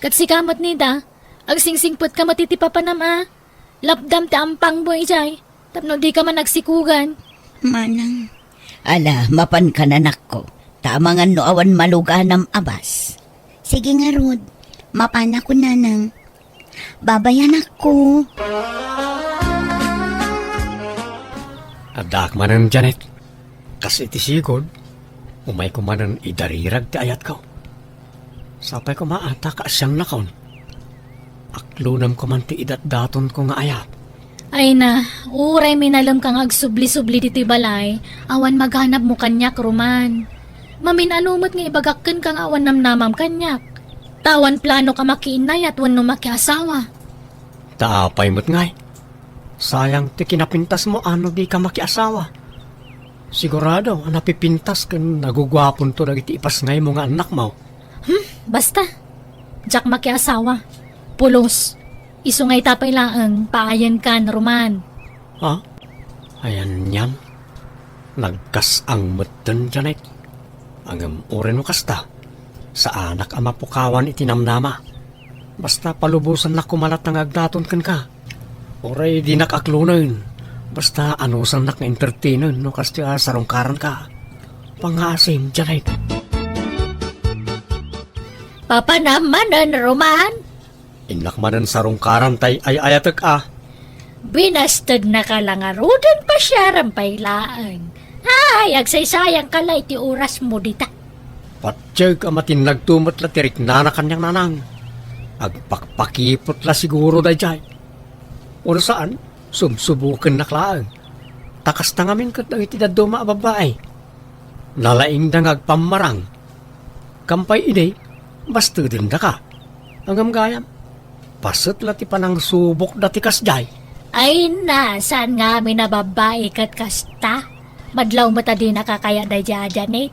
Ket sika met, Nida, agsingsingpetka met iti papanam a. Lapdam ti ampangmo idiay, tapno dika man agsikugan. Manang. Ala, mapanka, anakko, ta amangan no awan maluganam a bas. Sige ngarud, mapanakon, Nanang. Babayanakko. Addaak manen, Janet. Kas iti sigud, umayko manen idarirag ti ayatko. Sapay koma a ta kaasiannakon. Aklonamko man ti idatdatonko nga ayat. Ay na, uray minalemka nga agsubli-subli ditoy balay, awan maganabmo kaniak, Roman. Mamin-ano met nga ibagak kenka nga awan namnamam kaniak. Ta awan planok a makiinnayat wenno makiasawa. Ta apay met ngay? Sayang ti kinapintasmo a no dika makiasawa. Sigurado a napipintas ken naguguaponto dagiti ipasngaymo nga annakmo. Hmm, basta. Diak makiasawa. Pulos. Isu nga ita pay laeng, paayenkan, Roman. Ha? Ay anian? Nagkas-ang metten, Janet. Ngem uray no kasta, saanak a mapukawan iti namnama. Basta palubosannak koma latta nga agdaton kenka. Uray dinak aklonen, basta anusannak nga entertainen no kastoy a sarungkaranka. Pangngaasim, Janet. Papanam manen, Roman? Innak manen sarungkaran tay ay-ayatek a. Binastednaka la ngaruden, pasiaram pay laeng. Ay, agsaysayangka la iti orasmo dita. Patiek a matinnagto met la ti riknana kaniak, Nanang. Agpakpakipot la siguro daydiay. Wenno saan, subsubokennak laeng. Ta kasta ngamin ket dagiti dadduma a babbai. Nalaingda nga agpammarang. Kampay idi, bastedendaka. Ngem gayam, paset la ti panangsubokda ti kasdiay. Ay na, saan ngamin a babbai ket kasta? Madlaw met a dinaka kaya daydiay a Janet.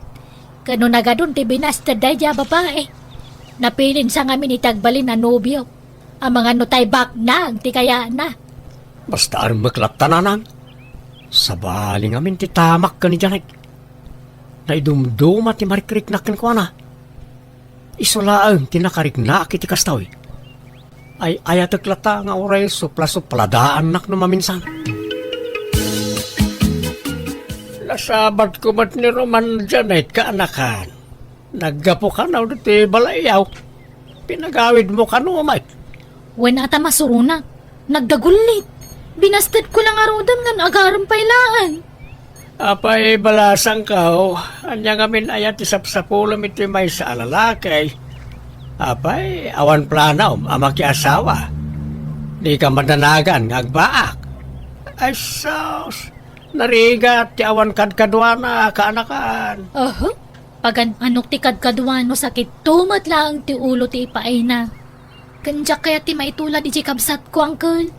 Ket no nagadun ti binasted daydiay a babai. Napilinsa ngamin iti agbalin a nobio. Amangan no tay baknang ti kayatna. Basta armek latta, nanang. Sabali ngamin ti tamak ken ni Janet. Naidumduma ti marikriknak kenkuana. Isu laeng ti nakariknak iti kasta. Ay-ayatek latta nga uray supla-supladaannak no maminsan. Nasabatko met ni Roman, Janet, kaanakan. Naggapu kano ditoy balay-aw. Pinagawidmo kano met. Wen, a ta masuronak. Nagdagullit. Binastedko la ngarudem ngem agarem pay laeng. Apay, balasangko, ania ngamin aya ti sapsapulem iti maysa a lalaki? Apay, awan planom a makiasawa? Dika madanagan nga agbaak? Ay sus, narigat ti awan kadkaduana, kaanakan. Aha, pagan-anok ti kadkaduan no sakit to met laeng ti ulo ti ipaayna. Ken diak kayat ti maitulad iti kabsatko, uncle.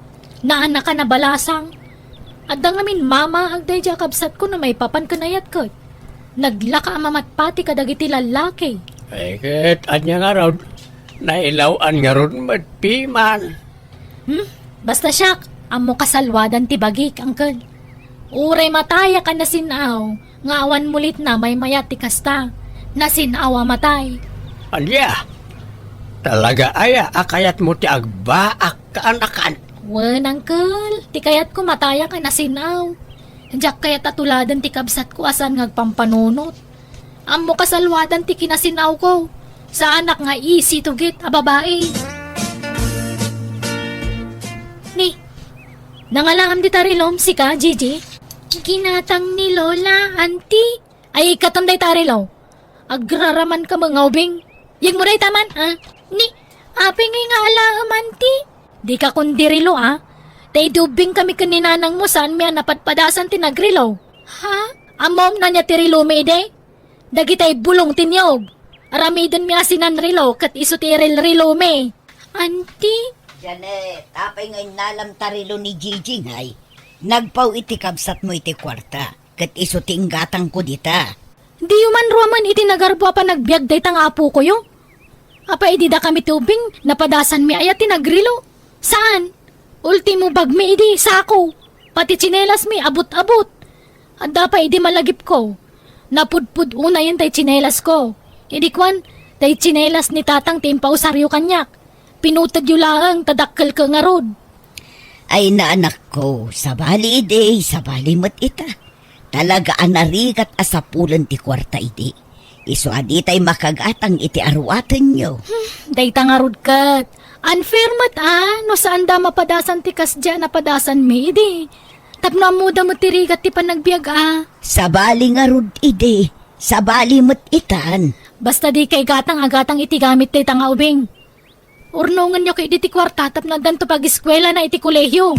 Naanaka na balasang. Adda ngamin mamaag daydiay a kabsatko no maipapan ken ayat ket. Naglaka a mamatpati kadagiti lallaki. Ay, ket ania ngarud? Nailaw-an ngarud met piman. Hmm? Basta siak, ammo kasalwadan ti bagik, uncle. Uray matayak a nasin-aw, nga awan mulitna maymayat ti kasta. Nasin-aw a matay. Ania? Talaga aya a kayatmo ti agbaak, kaanakan? Wen, uncle, ti kayatko matayak a nasin-aw. Diak kayat a tuladen ti kabsatko a saan nga agpampanunot. Ammo kasalwadan ti kinasin-awko. Saanak nga isi tugit a babai. Ni, nangalaam dita rilom, sika, Gigi? Ginatang ni Lola, Auntie. Ay, ikkatam dayta a rilo. Agraraman ka met nga ubing. Yegmo dayta man, ah? Ni, apay ngay nga alaem, Auntie? Dika kundi rilo, ah. Ta idi ubbing kami ken ni nanangmo, saanmi a napadpadasan ti nagrilo. Ha? Ammom no ania ti rilomi idi? Dagitay bulong ti niyog. Aramidenmi a sinanrilo ket isu ti irilrilomi. Auntie? Janet, apay nga innalam ta rilo ni Gigi ngay? Nagpaw iti kabsatmo iti kuarta, ket isu ti inggatangko dita. Diyo man ruamen iti nagarbo a panagbiag dayta nga apokoyo? Apay idi dakami ti ubing, napadasanmi aya ti nagrilo? Saan? Ultimo bagmi idi sako, pati tsinelasmi abut-abut. Adda pay idi malagipko. Napudpud unayen tay tsinelasko. Idi kuan, tay tsinelas ni tatang ti impausaryo kaniak. Pinutedyo laeng ta dakkelko ngarud. Ay, naanakko, sabali idi, sabali met ita. Talaga a narigat a sapulen ti kuarta idi. Isu a ditay makagatang iti aruatenyo. Hmm, dayta ngarud ket. Unfair met a, no saanda mapadasan ti kasdiay a napadasanmi idi. Tapno ammoda met ti rigat ti panagbiag a. Sabali ngarud idi. Sabali met itan. Basta dikay gatang a gatang iti gamit dayta nga ubing. Urnongenyo ketdi ti kuarta tapno addanto pagiskuelana iti kolehio.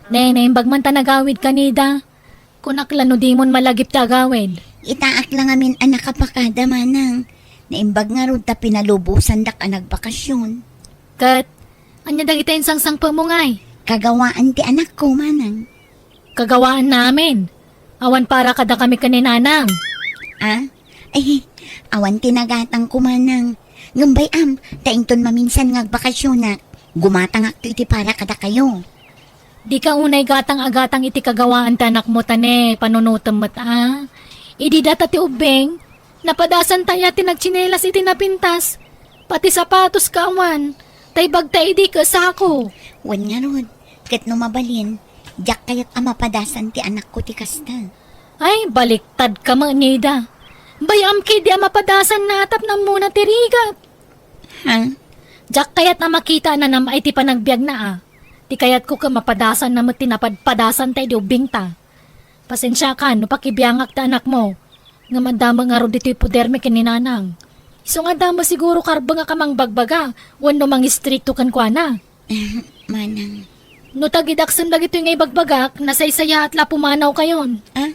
Ne, naimbag man ta nagawidka, Nida. Kunak la no dimon malagip ti agawid. Itaak la ngamin a nakapakada, manang. Naimbag ngarud ta pinalubosandak a nagbakasyon. Ket, ania dagiti insangsangpetmo ngay? Kagawaan ti anakko, manang. Kagawaan namin. Awan para kadakami ken ni nanang. Ah? Ay, awan ti nagatangko, manang. Ngem bay-am, ta inton maminsan nga agbakasyonak, gumatangakto iti para kadakayo. Dika unay gatang a gatang iti kagawaan ti anakmo ta ne, panunotem met a. Idi data ti ubbing, napadasanta aya ti nagtsinelas iti napintas. Pati sapatoska awan, ta ibagta idi ket sako. Wen ngarud, ket no mabalin, diak kayat a mapadasan ti anakko ti kasta. Ay, baliktadka met, Nida. Bay-am ketdi a mapadasanna a tapno ammona ti rigat. Ha? Diak kayat a makita a nanam-ay ti panagbiagna a. Ti kayatko ket mapadasanna met ti napadpadasanta idi ubbingta. Pasensiakan no pakibiangak ti anakmo. Ngem adda met ngarud ditoy podermi ken ni nanang. Isu nga adda met siguro karbengak a mangbagbaga wenno mangistrikto kenkuana. Manang. No tagidaksen dagitoy nga ibagbagak, nasaysayaat la a pumanawkayon. Ah?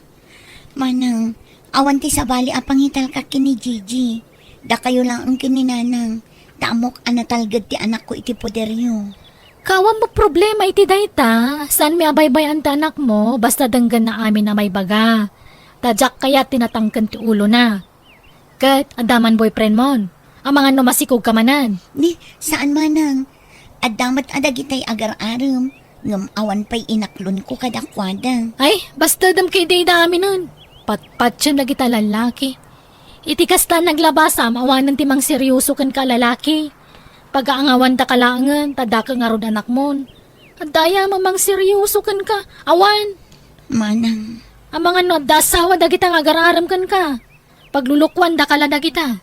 Manang, awan ti sabali a pangitalka ken ni Gigi. Dakayo laeng ken ni nanang. Ta ammok a natalged ti anakko iti poderyo. Awan met problema iti dayta, saanmi a baybay-an ti anakmo, basta denggenna amin a maibaga. Ta diak kayat ti natangken ti ulona. Ket adda man boyfriendmon. Amangan no masikogka manen. Ni, saan manang. Adda met a dagitay agar-arem, ngem awan pay inaklonko kadakuada. Ay, basta dem kay dayta aminen. Patpatiem dagita lallaki. Iti kasta naglabasam, awanen ti mangseryoso kenka a lalaki. Pagaangawandaka laengen, ta daka ngarud anakmon. Adda aya a mangseryoso kenka? Awan. Manang. Amangan no adda asawa dagita nga agar-arem kenka. Paglulukuandaka la dagita.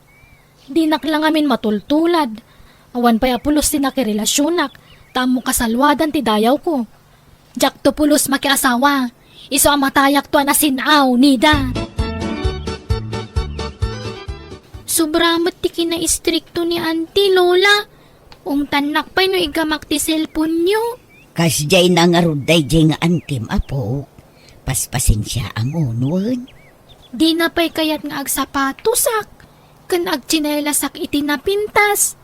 Dinak la ngamin matultulad. Awan pay a pulos ti nakirelasionak, ta ammo kasaluadan ti dayawko. Diakto pulos makiasawa. Isu a matayakto a nasin-aw, Nida. Sobra met ti kinaistrikto ni Auntie, Lola. Ungtannak pay no igamak ti cellphone-yo. Kasdiay na ngarud daydiay nga antim, apo. Paspasensiaam wen. Dina pay kayat nga agsapatosak ken agtsinelasak iti napintas.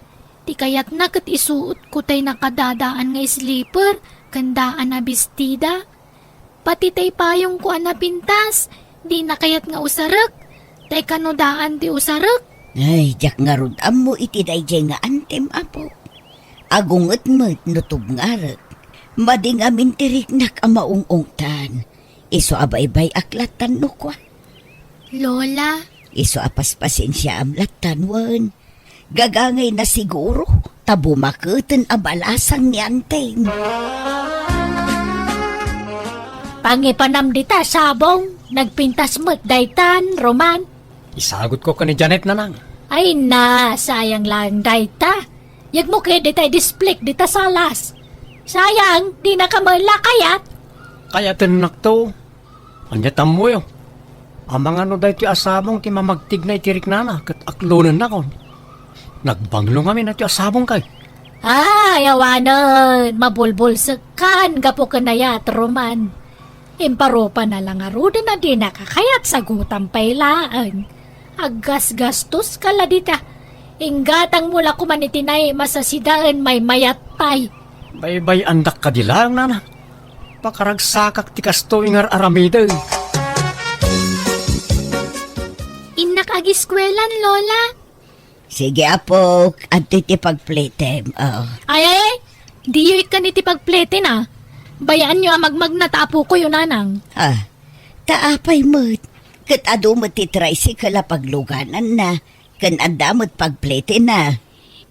Ti kayatna ket isuotko tay nakadadaan nga slipper ken daan a bestida. Pati tay payongko a napintas, dina kayat nga usarek. Tay kano daan ti usarek? Ay, diak ngarud ammo iti daydiay nga antim, apo. Agunget met no tubngarek. Madi ngamin ti riknak a maung-ungtan. Isu a baybay-ak lattan no kua. Lola. Isu a paspasensiaam lattan wen. Gagangayna siguro, ta bumaketen a balasang ni Anting. Pangipanam dita sabong, nagpintas met daytan, Roman. Isagutko ken ni Janet, nanang. Ay na, sayang lang dayta. Yegmo kay dita i-display dita salas. Sayang, dina ka met la kayat. Kayatennakto. Ania ti ammoyo? Amangan no daytoy a sabong ti mamagtigna iti riknana ket aklonennakon. Nagbanglo ngamin daytoy a sabong kay. Ay, awanen, mabulbulsekkan gapu ken ayat, Roman. Imparupana la ngaruden a dinaka kayat, sagutam pay laeng. Aggasgastoska la dita. Inggatangmo la koman iti naim a sasidaen, maymayat pay. Baybay-andak kadi laeng, nana. Pakaragsakak ti kastoy nga ar-aramidek. Innak agiskuelan, Lola. Sige, apok. Adtoy ti pagpletem. Oh. Ay, ay, ay. Diyo ikkan iti pagpleten, a. Bayaanyo a magmagna ta apokoyo, nanang. Ah, ta apay met? Ket adu met ti tricycle a paglugananna, ken adda met pagpletenna.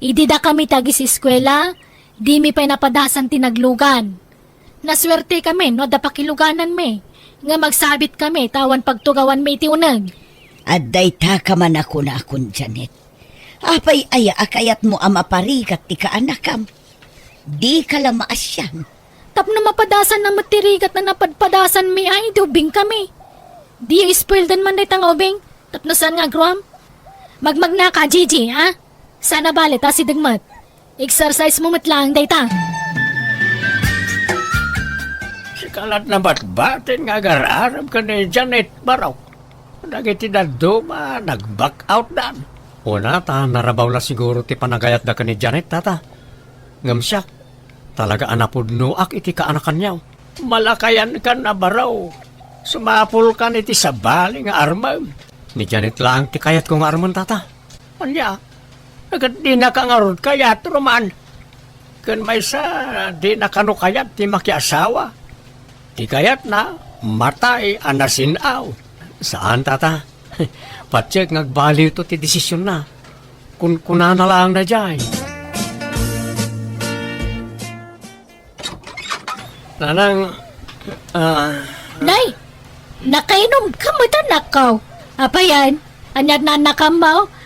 Idi dakami ti agiseskuela, dimi pay napadasan ti naglugan. Nasuertekami no adda pakilugananmi, ngem agsabitkami ta awan pagtugawanmi iti uneg. Adda ita ka man a kunakon, Janet. Apay aya a kayatmo a maparigat ti kaanakam? Dika la maasian. Tapno mapadasanna met ti rigat a napadpadasanmi, ay, idi ubingkami. Diyo ispoildan man dayta nga ubing, tapno saan nga agruam? Magmagnaka, Gigi, a? Saan a bale ta asideg met. Exercise mo met laeng dayta. Sika lat nabatbatin nga agar-arem ken ni Janet, Barok. Dagiti dadduma, nag-back out dan. Una ta narabaw la siguro ti panagayatda ken ni Janet, tata. Ngem siak, talaga a napudnoak iti kaanakanyo. Malakayankan a baro. Sumapulkan iti sabali nga armem. Ni Janet laeng ti kayatko nga armen, tata. Ania? Ket dinaka ngarud kayat, Roman. Ken maysa, dina kano kayat ti makiasawa. Ti kayatna, matay a nasin-aw. Saan, tata. Patiek nga agbaliwto ti desisionna. Kunkunana laeng daydiay. Nanang, ah, Nay, nakainom ka met, anakko. Apay, ania ti naannakam?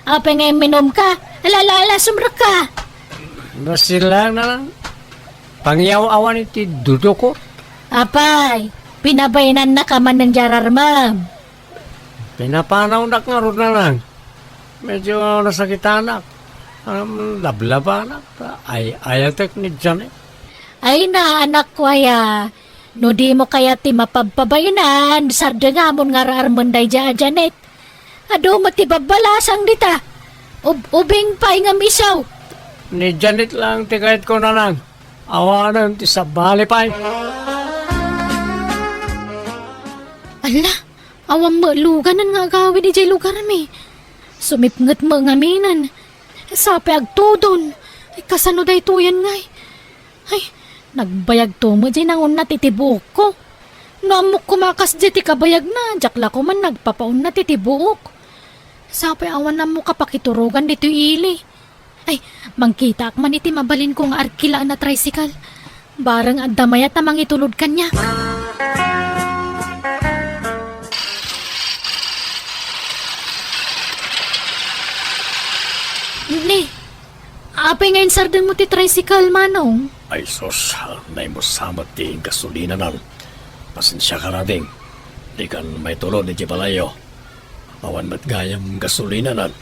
Apay nga imminum ka? Ala, ala, ala, sumrek ka. Basta lang, nanang. Pangiyaw-awan iti dudoko. Apay, pinabainannaka manen di ararmem. Pinapanawnak ngarud, nanang. Medyo nasakitanak. Ngem lablabanak. Ay-ayatek ni Janet. Ay na, anakko aya. No dimo kayat ti mapabpabainan, sardengamon nga ar-armen daydiay a Janet. Adu met ti babbalasang dita. Ub-, ubing pay ngem isu. Ni Janet lang ti kayatko, nanang. Awanen ti sabali pay. Alla, awan met luganen nga agawid idiay lugarmi. Sumipnget met ngamin. Sapay agtudon. Ay, kasano daytoyen ngay? Ay, nagbayagto met diay nangunnat iti buokko. No ammok koma a kasdiay ti kabayagna, diak la koma nagpapaunnat iti buok. Sapay awan ammok a pakiturogan ditoy ili. Ay, mangkitaak man iti mabalinko nga arkilaen a tricycle. Bareng adda mayat a mangitulod kaniak. Ni, apay nga insardengmo ti tricycle, Manong? Ay sus, naimusa met ti gasolinanan. Pasensiaka, Rading. Dikan maitulod idiay balayyo. Awan met gayam gasolinanan.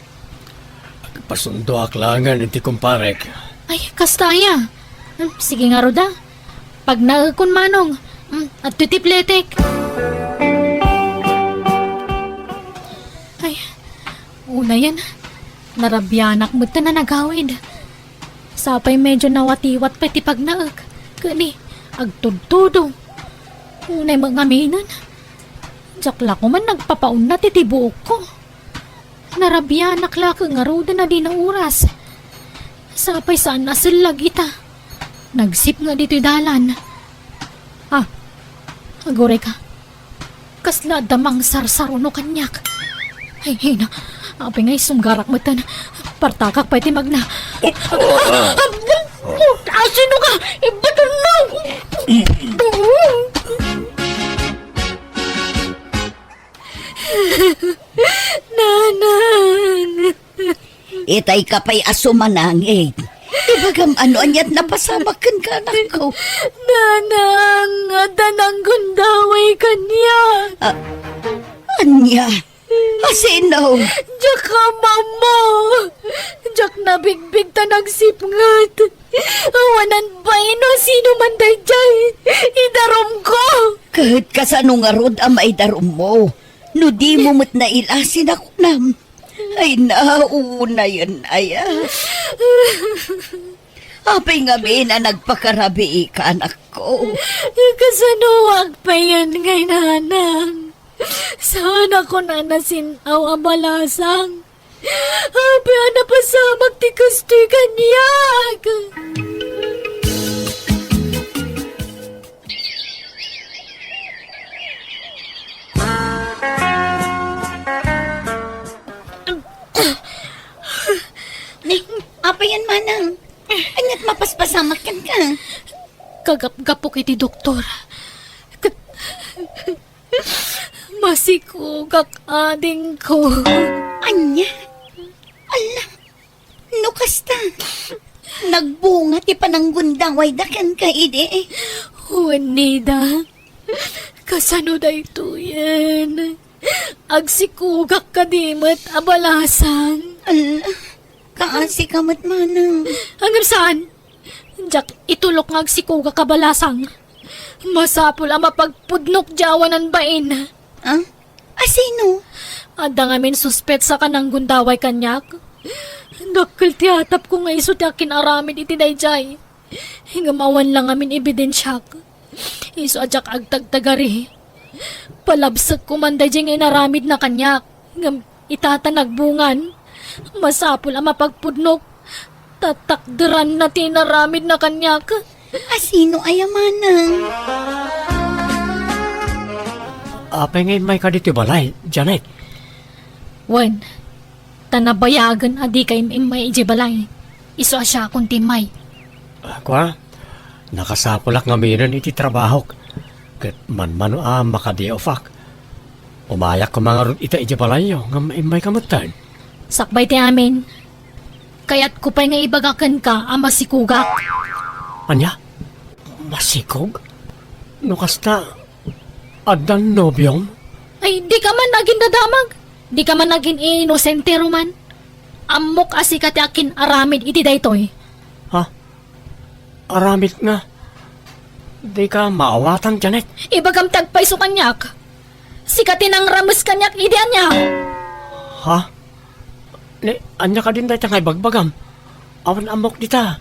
Agpasundoak laengen iti kumparek. Ay, kasta aya. Hmm, sige ngarud a. Pagnaekon, Manong. Hmm, adtoy ti pletek. Ay, unayen, narabianak met ta nanagawid. Sapay medyo nawatiwat pay ti pagnaek. Ket ni, agtudtudo. Unay met ngaminen. Diak la koma nagpapaunnat iti buokko. Narabianak la ket ngaruden a dina oras. Sapay saan a sellag ita. Nagsipnget ditoy dalan. Ah, agurayka. Kasla adda mangsarsaruno kaniak. Ay, ay na. Apay nga isunggarak metten. Partakak pay ti magna. Asino ka? Ibaton mo! Nanang! Itay ka pay a sumanangit. Ibagam ano aniat napasamak kenka, anakko. Nanang, adda nanggundaway kaniak. Ah, ania? Asino? Diak ammo. Diak nabigbig ta nagsipnget. Awanan bain no sino man daydiay. Idarumko. Ket kasano ngarud a maidarummo? No dimo met nailasi na kunam. Ay, naunayen aya. Apay ngamin a nagpakarabiika, anakko? Kasanoak payen ngay, nanang? Saan a kunana sin-aw a balasang? Apay a napasamak ti kastoy kaniak? Ni, apay yan, manang? Aniat mapaspasamak kenka? Kagapgapok iti doktor. Ket masikogak, adingko. Ania? Ala, no kasta, nagbunga ti pananggundawayda kenka idi? Wen, Nida, kasano daytoyen? Agsikogak kadi met a balasang. Ala, kaasika met, manang. Ngem saan? Diak itulok nga agsikogak a balasang. Masapul a mapagpudnok diay awanan bain. Ah? Asino? Adda ngamin suspetsa a nanggundaway kaniak. Dakkel ti atapko nga isu ti akin-aramid iti daydiay. Ngem awan la ngamin ebidensiak. Isu a diak agtagtagari. Palabsekko man daydiay nga inaramidna kaniak. Ngem ita ta nagbungan, masapul a mapagpudnok. Tatakderanna ti inaramidna kaniak. Asino aya, manang? Apay nga immayka ditoy balay, Janet? Wen, ta nabayagen a dika im-immay idiay balay. Isu a siakon ti immay. Ah, kua, nakasapulak ngaminen iti trabahok. Ket manmano a maka-day offak. Umayak koma ngarud ita idiay balayyo ngem immayka metten. Sakbay ti amin. Kayatko pay nga ibaga kenka a masikogak. Ania? Masikog? No kasta, addan nobiom? Ay, dika man agindadamag. Dika man agin-inosente, Roman. Ammok a sika ti akin-aramid iti daytoy. Ha? Aramid nga. Dika maawatan, Janet. Ibagam ti agpayso kaniak. Sika ti nangrames kaniak idi ania? Ha? Ni, ania kadin dayta nga ibagbagam? Awan ammok dita.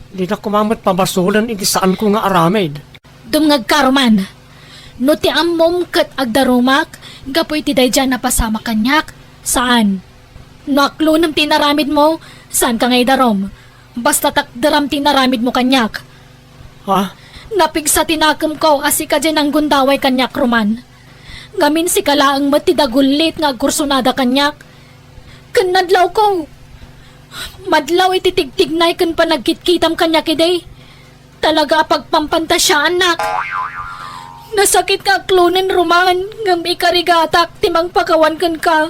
Dinak koma met pabasolen iti saanko nga aramid. Dumngegka, Roman. No ti ammom ket agdarumak gapu iti daydiay a napasamak kaniak, saan. No aklonem ti inaramidmo, saanka nga idarum. Basta takderam ti inaramidmo kaniak. Ha? Napigsa ti nakemko a sika diay nanggundaway kaniak, Roman. Ngamin sika laeng met ti dagullit nga agkursunada kaniak. Ken nadlawko. Madlaw iti tigtignay ken panagkitkitam kaniak idi. Talaga a pagpampantasiaannak. Nasakit nga aklonen, Roman, ngem ikarigatak ti mangpakawan kenka.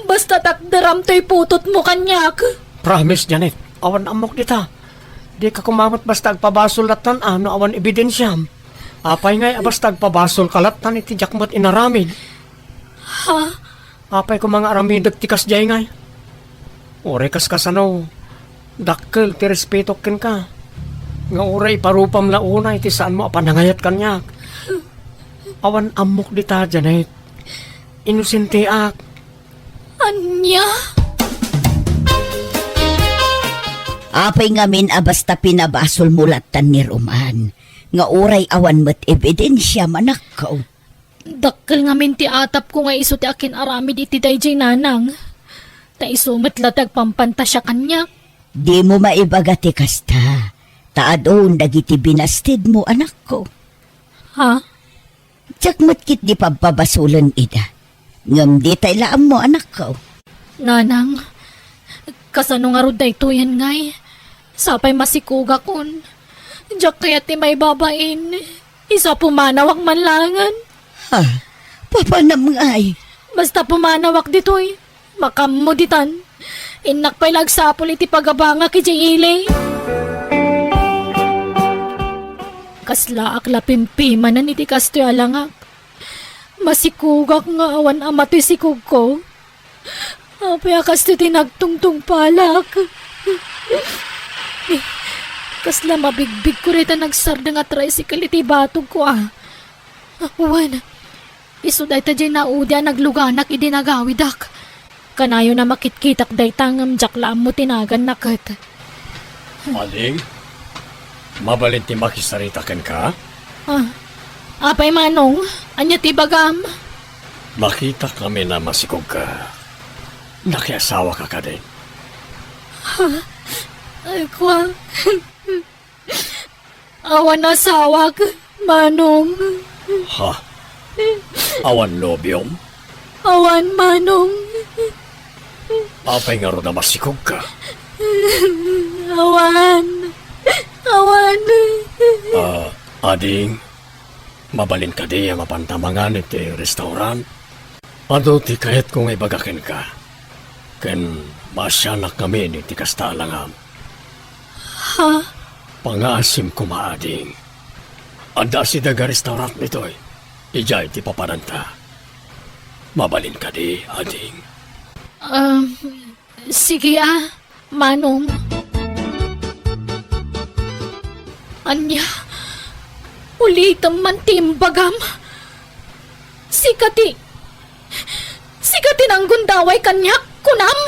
Basta takderam toy putotmo kaniak. Promise, Janet. Awan ammok dita. Dika koma met basta agpabasol lattan a no awan ebidensiam. Apay ngay a basta agpabasolka lattan iti diak met inaramid? Ha? Apay koma nga aramidek ti kasdiay ngay? Uray kas kasano, dakkel ti respetok kenka. Nga uray iparupam la unay ti saanmo a panangayat kaniak. Awan ammok dita, Janet. Inosenteak. Ania? Apay ngamin a basta pinabasolmo lattan ni Roman, nga uray awan met ebidensiam, anakko? Dakkel ngamin ti atapko nga isu ti akin-aramid iti daydiay, nanang. Ta isu met la ti agpampantasia kaniak. Dimo maibaga ti kasta, ta adun dagiti binastedmo, anakko. Ha? Diak met ketdi pabpabasolen ida. Ngem ditay la ammo, anakko. Nanang, kasano ngarud daytoyen ngay? Sapay masikogakon. Diak kayat ti maibabain. Isu a pumanawak man laengen. Ha? Papanam ngay? Basta pumanawak ditoy. Makaammo ditan. Innak pay la agsapul iti pagabangak idiay ili. Kaslaak la pimpimanen iti kastoy a langak. Masikogak nga awan ama toy sikogko. Apay a kastoy ti nagtungtungpalak? Kasla mabigbigko dayta nagsardeng a tricycle iti batogko a. Wen, isu dayta diay naudi a nagluganak idi nagawidak. Kanayon a makitkitak dayta ngem diak la ammo ti naganna ket. Ading, mabalin ti makisarita kenka? Ah, apay, Manong, ania ti ibagam? Makitak ngamin a masikogka. Nakiasawaka kadi? Ha? Ay, kua. Awan asawak, Manong. Ha? Awan nobiom? Awan, Manong. Apay ngarud a masikogka? Awan. Awan. Ah, ading, mabalin kadi a mapanta mangan iti restaurant? Adu ti kayatko nga ibaga kenka, ken maasianak ngamin iti kasta a langam. Ha? Pangaasim koma, ading. Adda asideg a restaurant ditoy. Idiay ti papananta. Mabalin kadi, ading? Um, Sige a, Manong. Ania? Ulitem man ti imbagam. Sika ti, sika ti nanggundaway kaniak, kunam?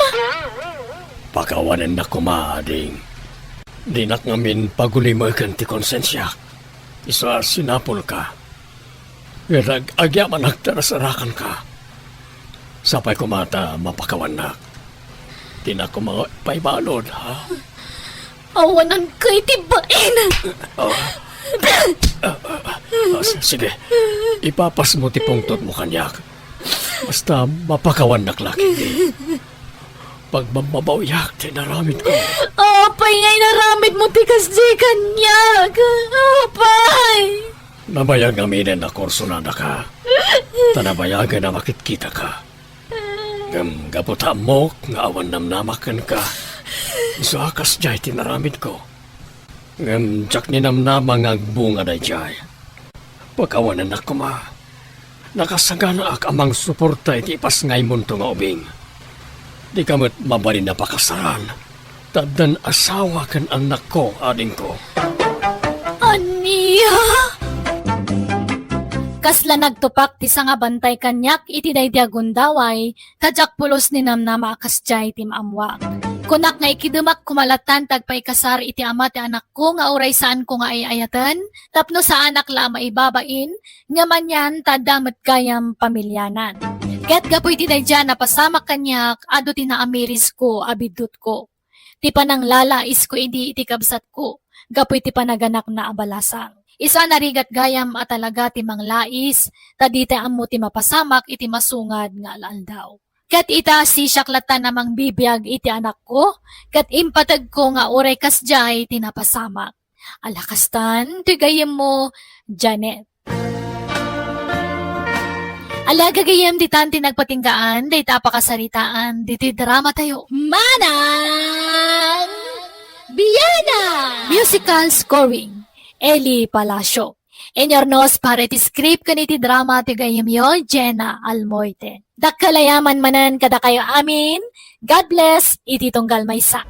Pakawanennak koma, ading. Dinak ngamin pagulimeken ti konsensiak. Isu a sinapulka. Ket ag-, agyamanak ta nasarakanka. Sapay koma ta mapakawannak. Dinak koma paibalud, ha? Awananka iti bain! Ah, ah, ah, ah, s-, sige. Ipapasmo ti pungtotmo kaniak. Basta mapakawannak la ketdi. Pagmammabawiak ti inaramidko. Apay nga inaramidmo ti kasdi kaniak? Apay! Nabayag ngaminen a kursunadaka, ta nabayagen a makitkitaka. Ngem gapu ta ammok nga awan namnamak kenka, isu a kasdiay ti inaramidko. Ngem diak ninamnama nga agbunga daydiay. Pakawanennak koma. Nakasaganaak a mangsuporta iti ipasngaymonto nga ubing. Dika met mabalin a pakasaran, ta addan asawa ken annakko, adingko. Ania? Kasla nagtupak ti sangabantay kaniak iti daydi a gundaway, ta diak pulos ninamnama a kasdiay ti maammoak. Kunak nga ikidemak koma lattan ti agpaikasar iti ama ti anakko nga uray saanko nga ay-ayaten, tapno saanak la a maibabain, ngem anian ta adda met gayam pamilianan. Ket gapu iti daydiay a napasamak kaniak, adu ti naamirisko a biddutko. Ti pananglalaisko idi iti kabsatko, gapu iti panaganakna a balasang. Isu a narigat gayam a talaga ti manglais, ta dita ammo ti mapasamak iti masungad nga al-aldaw. Ket ita, sisiak lattan a mangbibiag iti anakko, ket impategko nga uray kasdiay ti napasamak. Ala kastan, ti gayyemmo, Janet. Ala gagayyem, ditan ti nagpatinggaan dayta a pakasaritaan ditoy dramatayo. Manang Biana! Musical scoring, Eli Palacio. Inurnos para iti script ken iti drama ti gayyemyo, Jenna Almoite. Dakkel a yaman manen kadakayo amin. God bless iti tunggal maysa.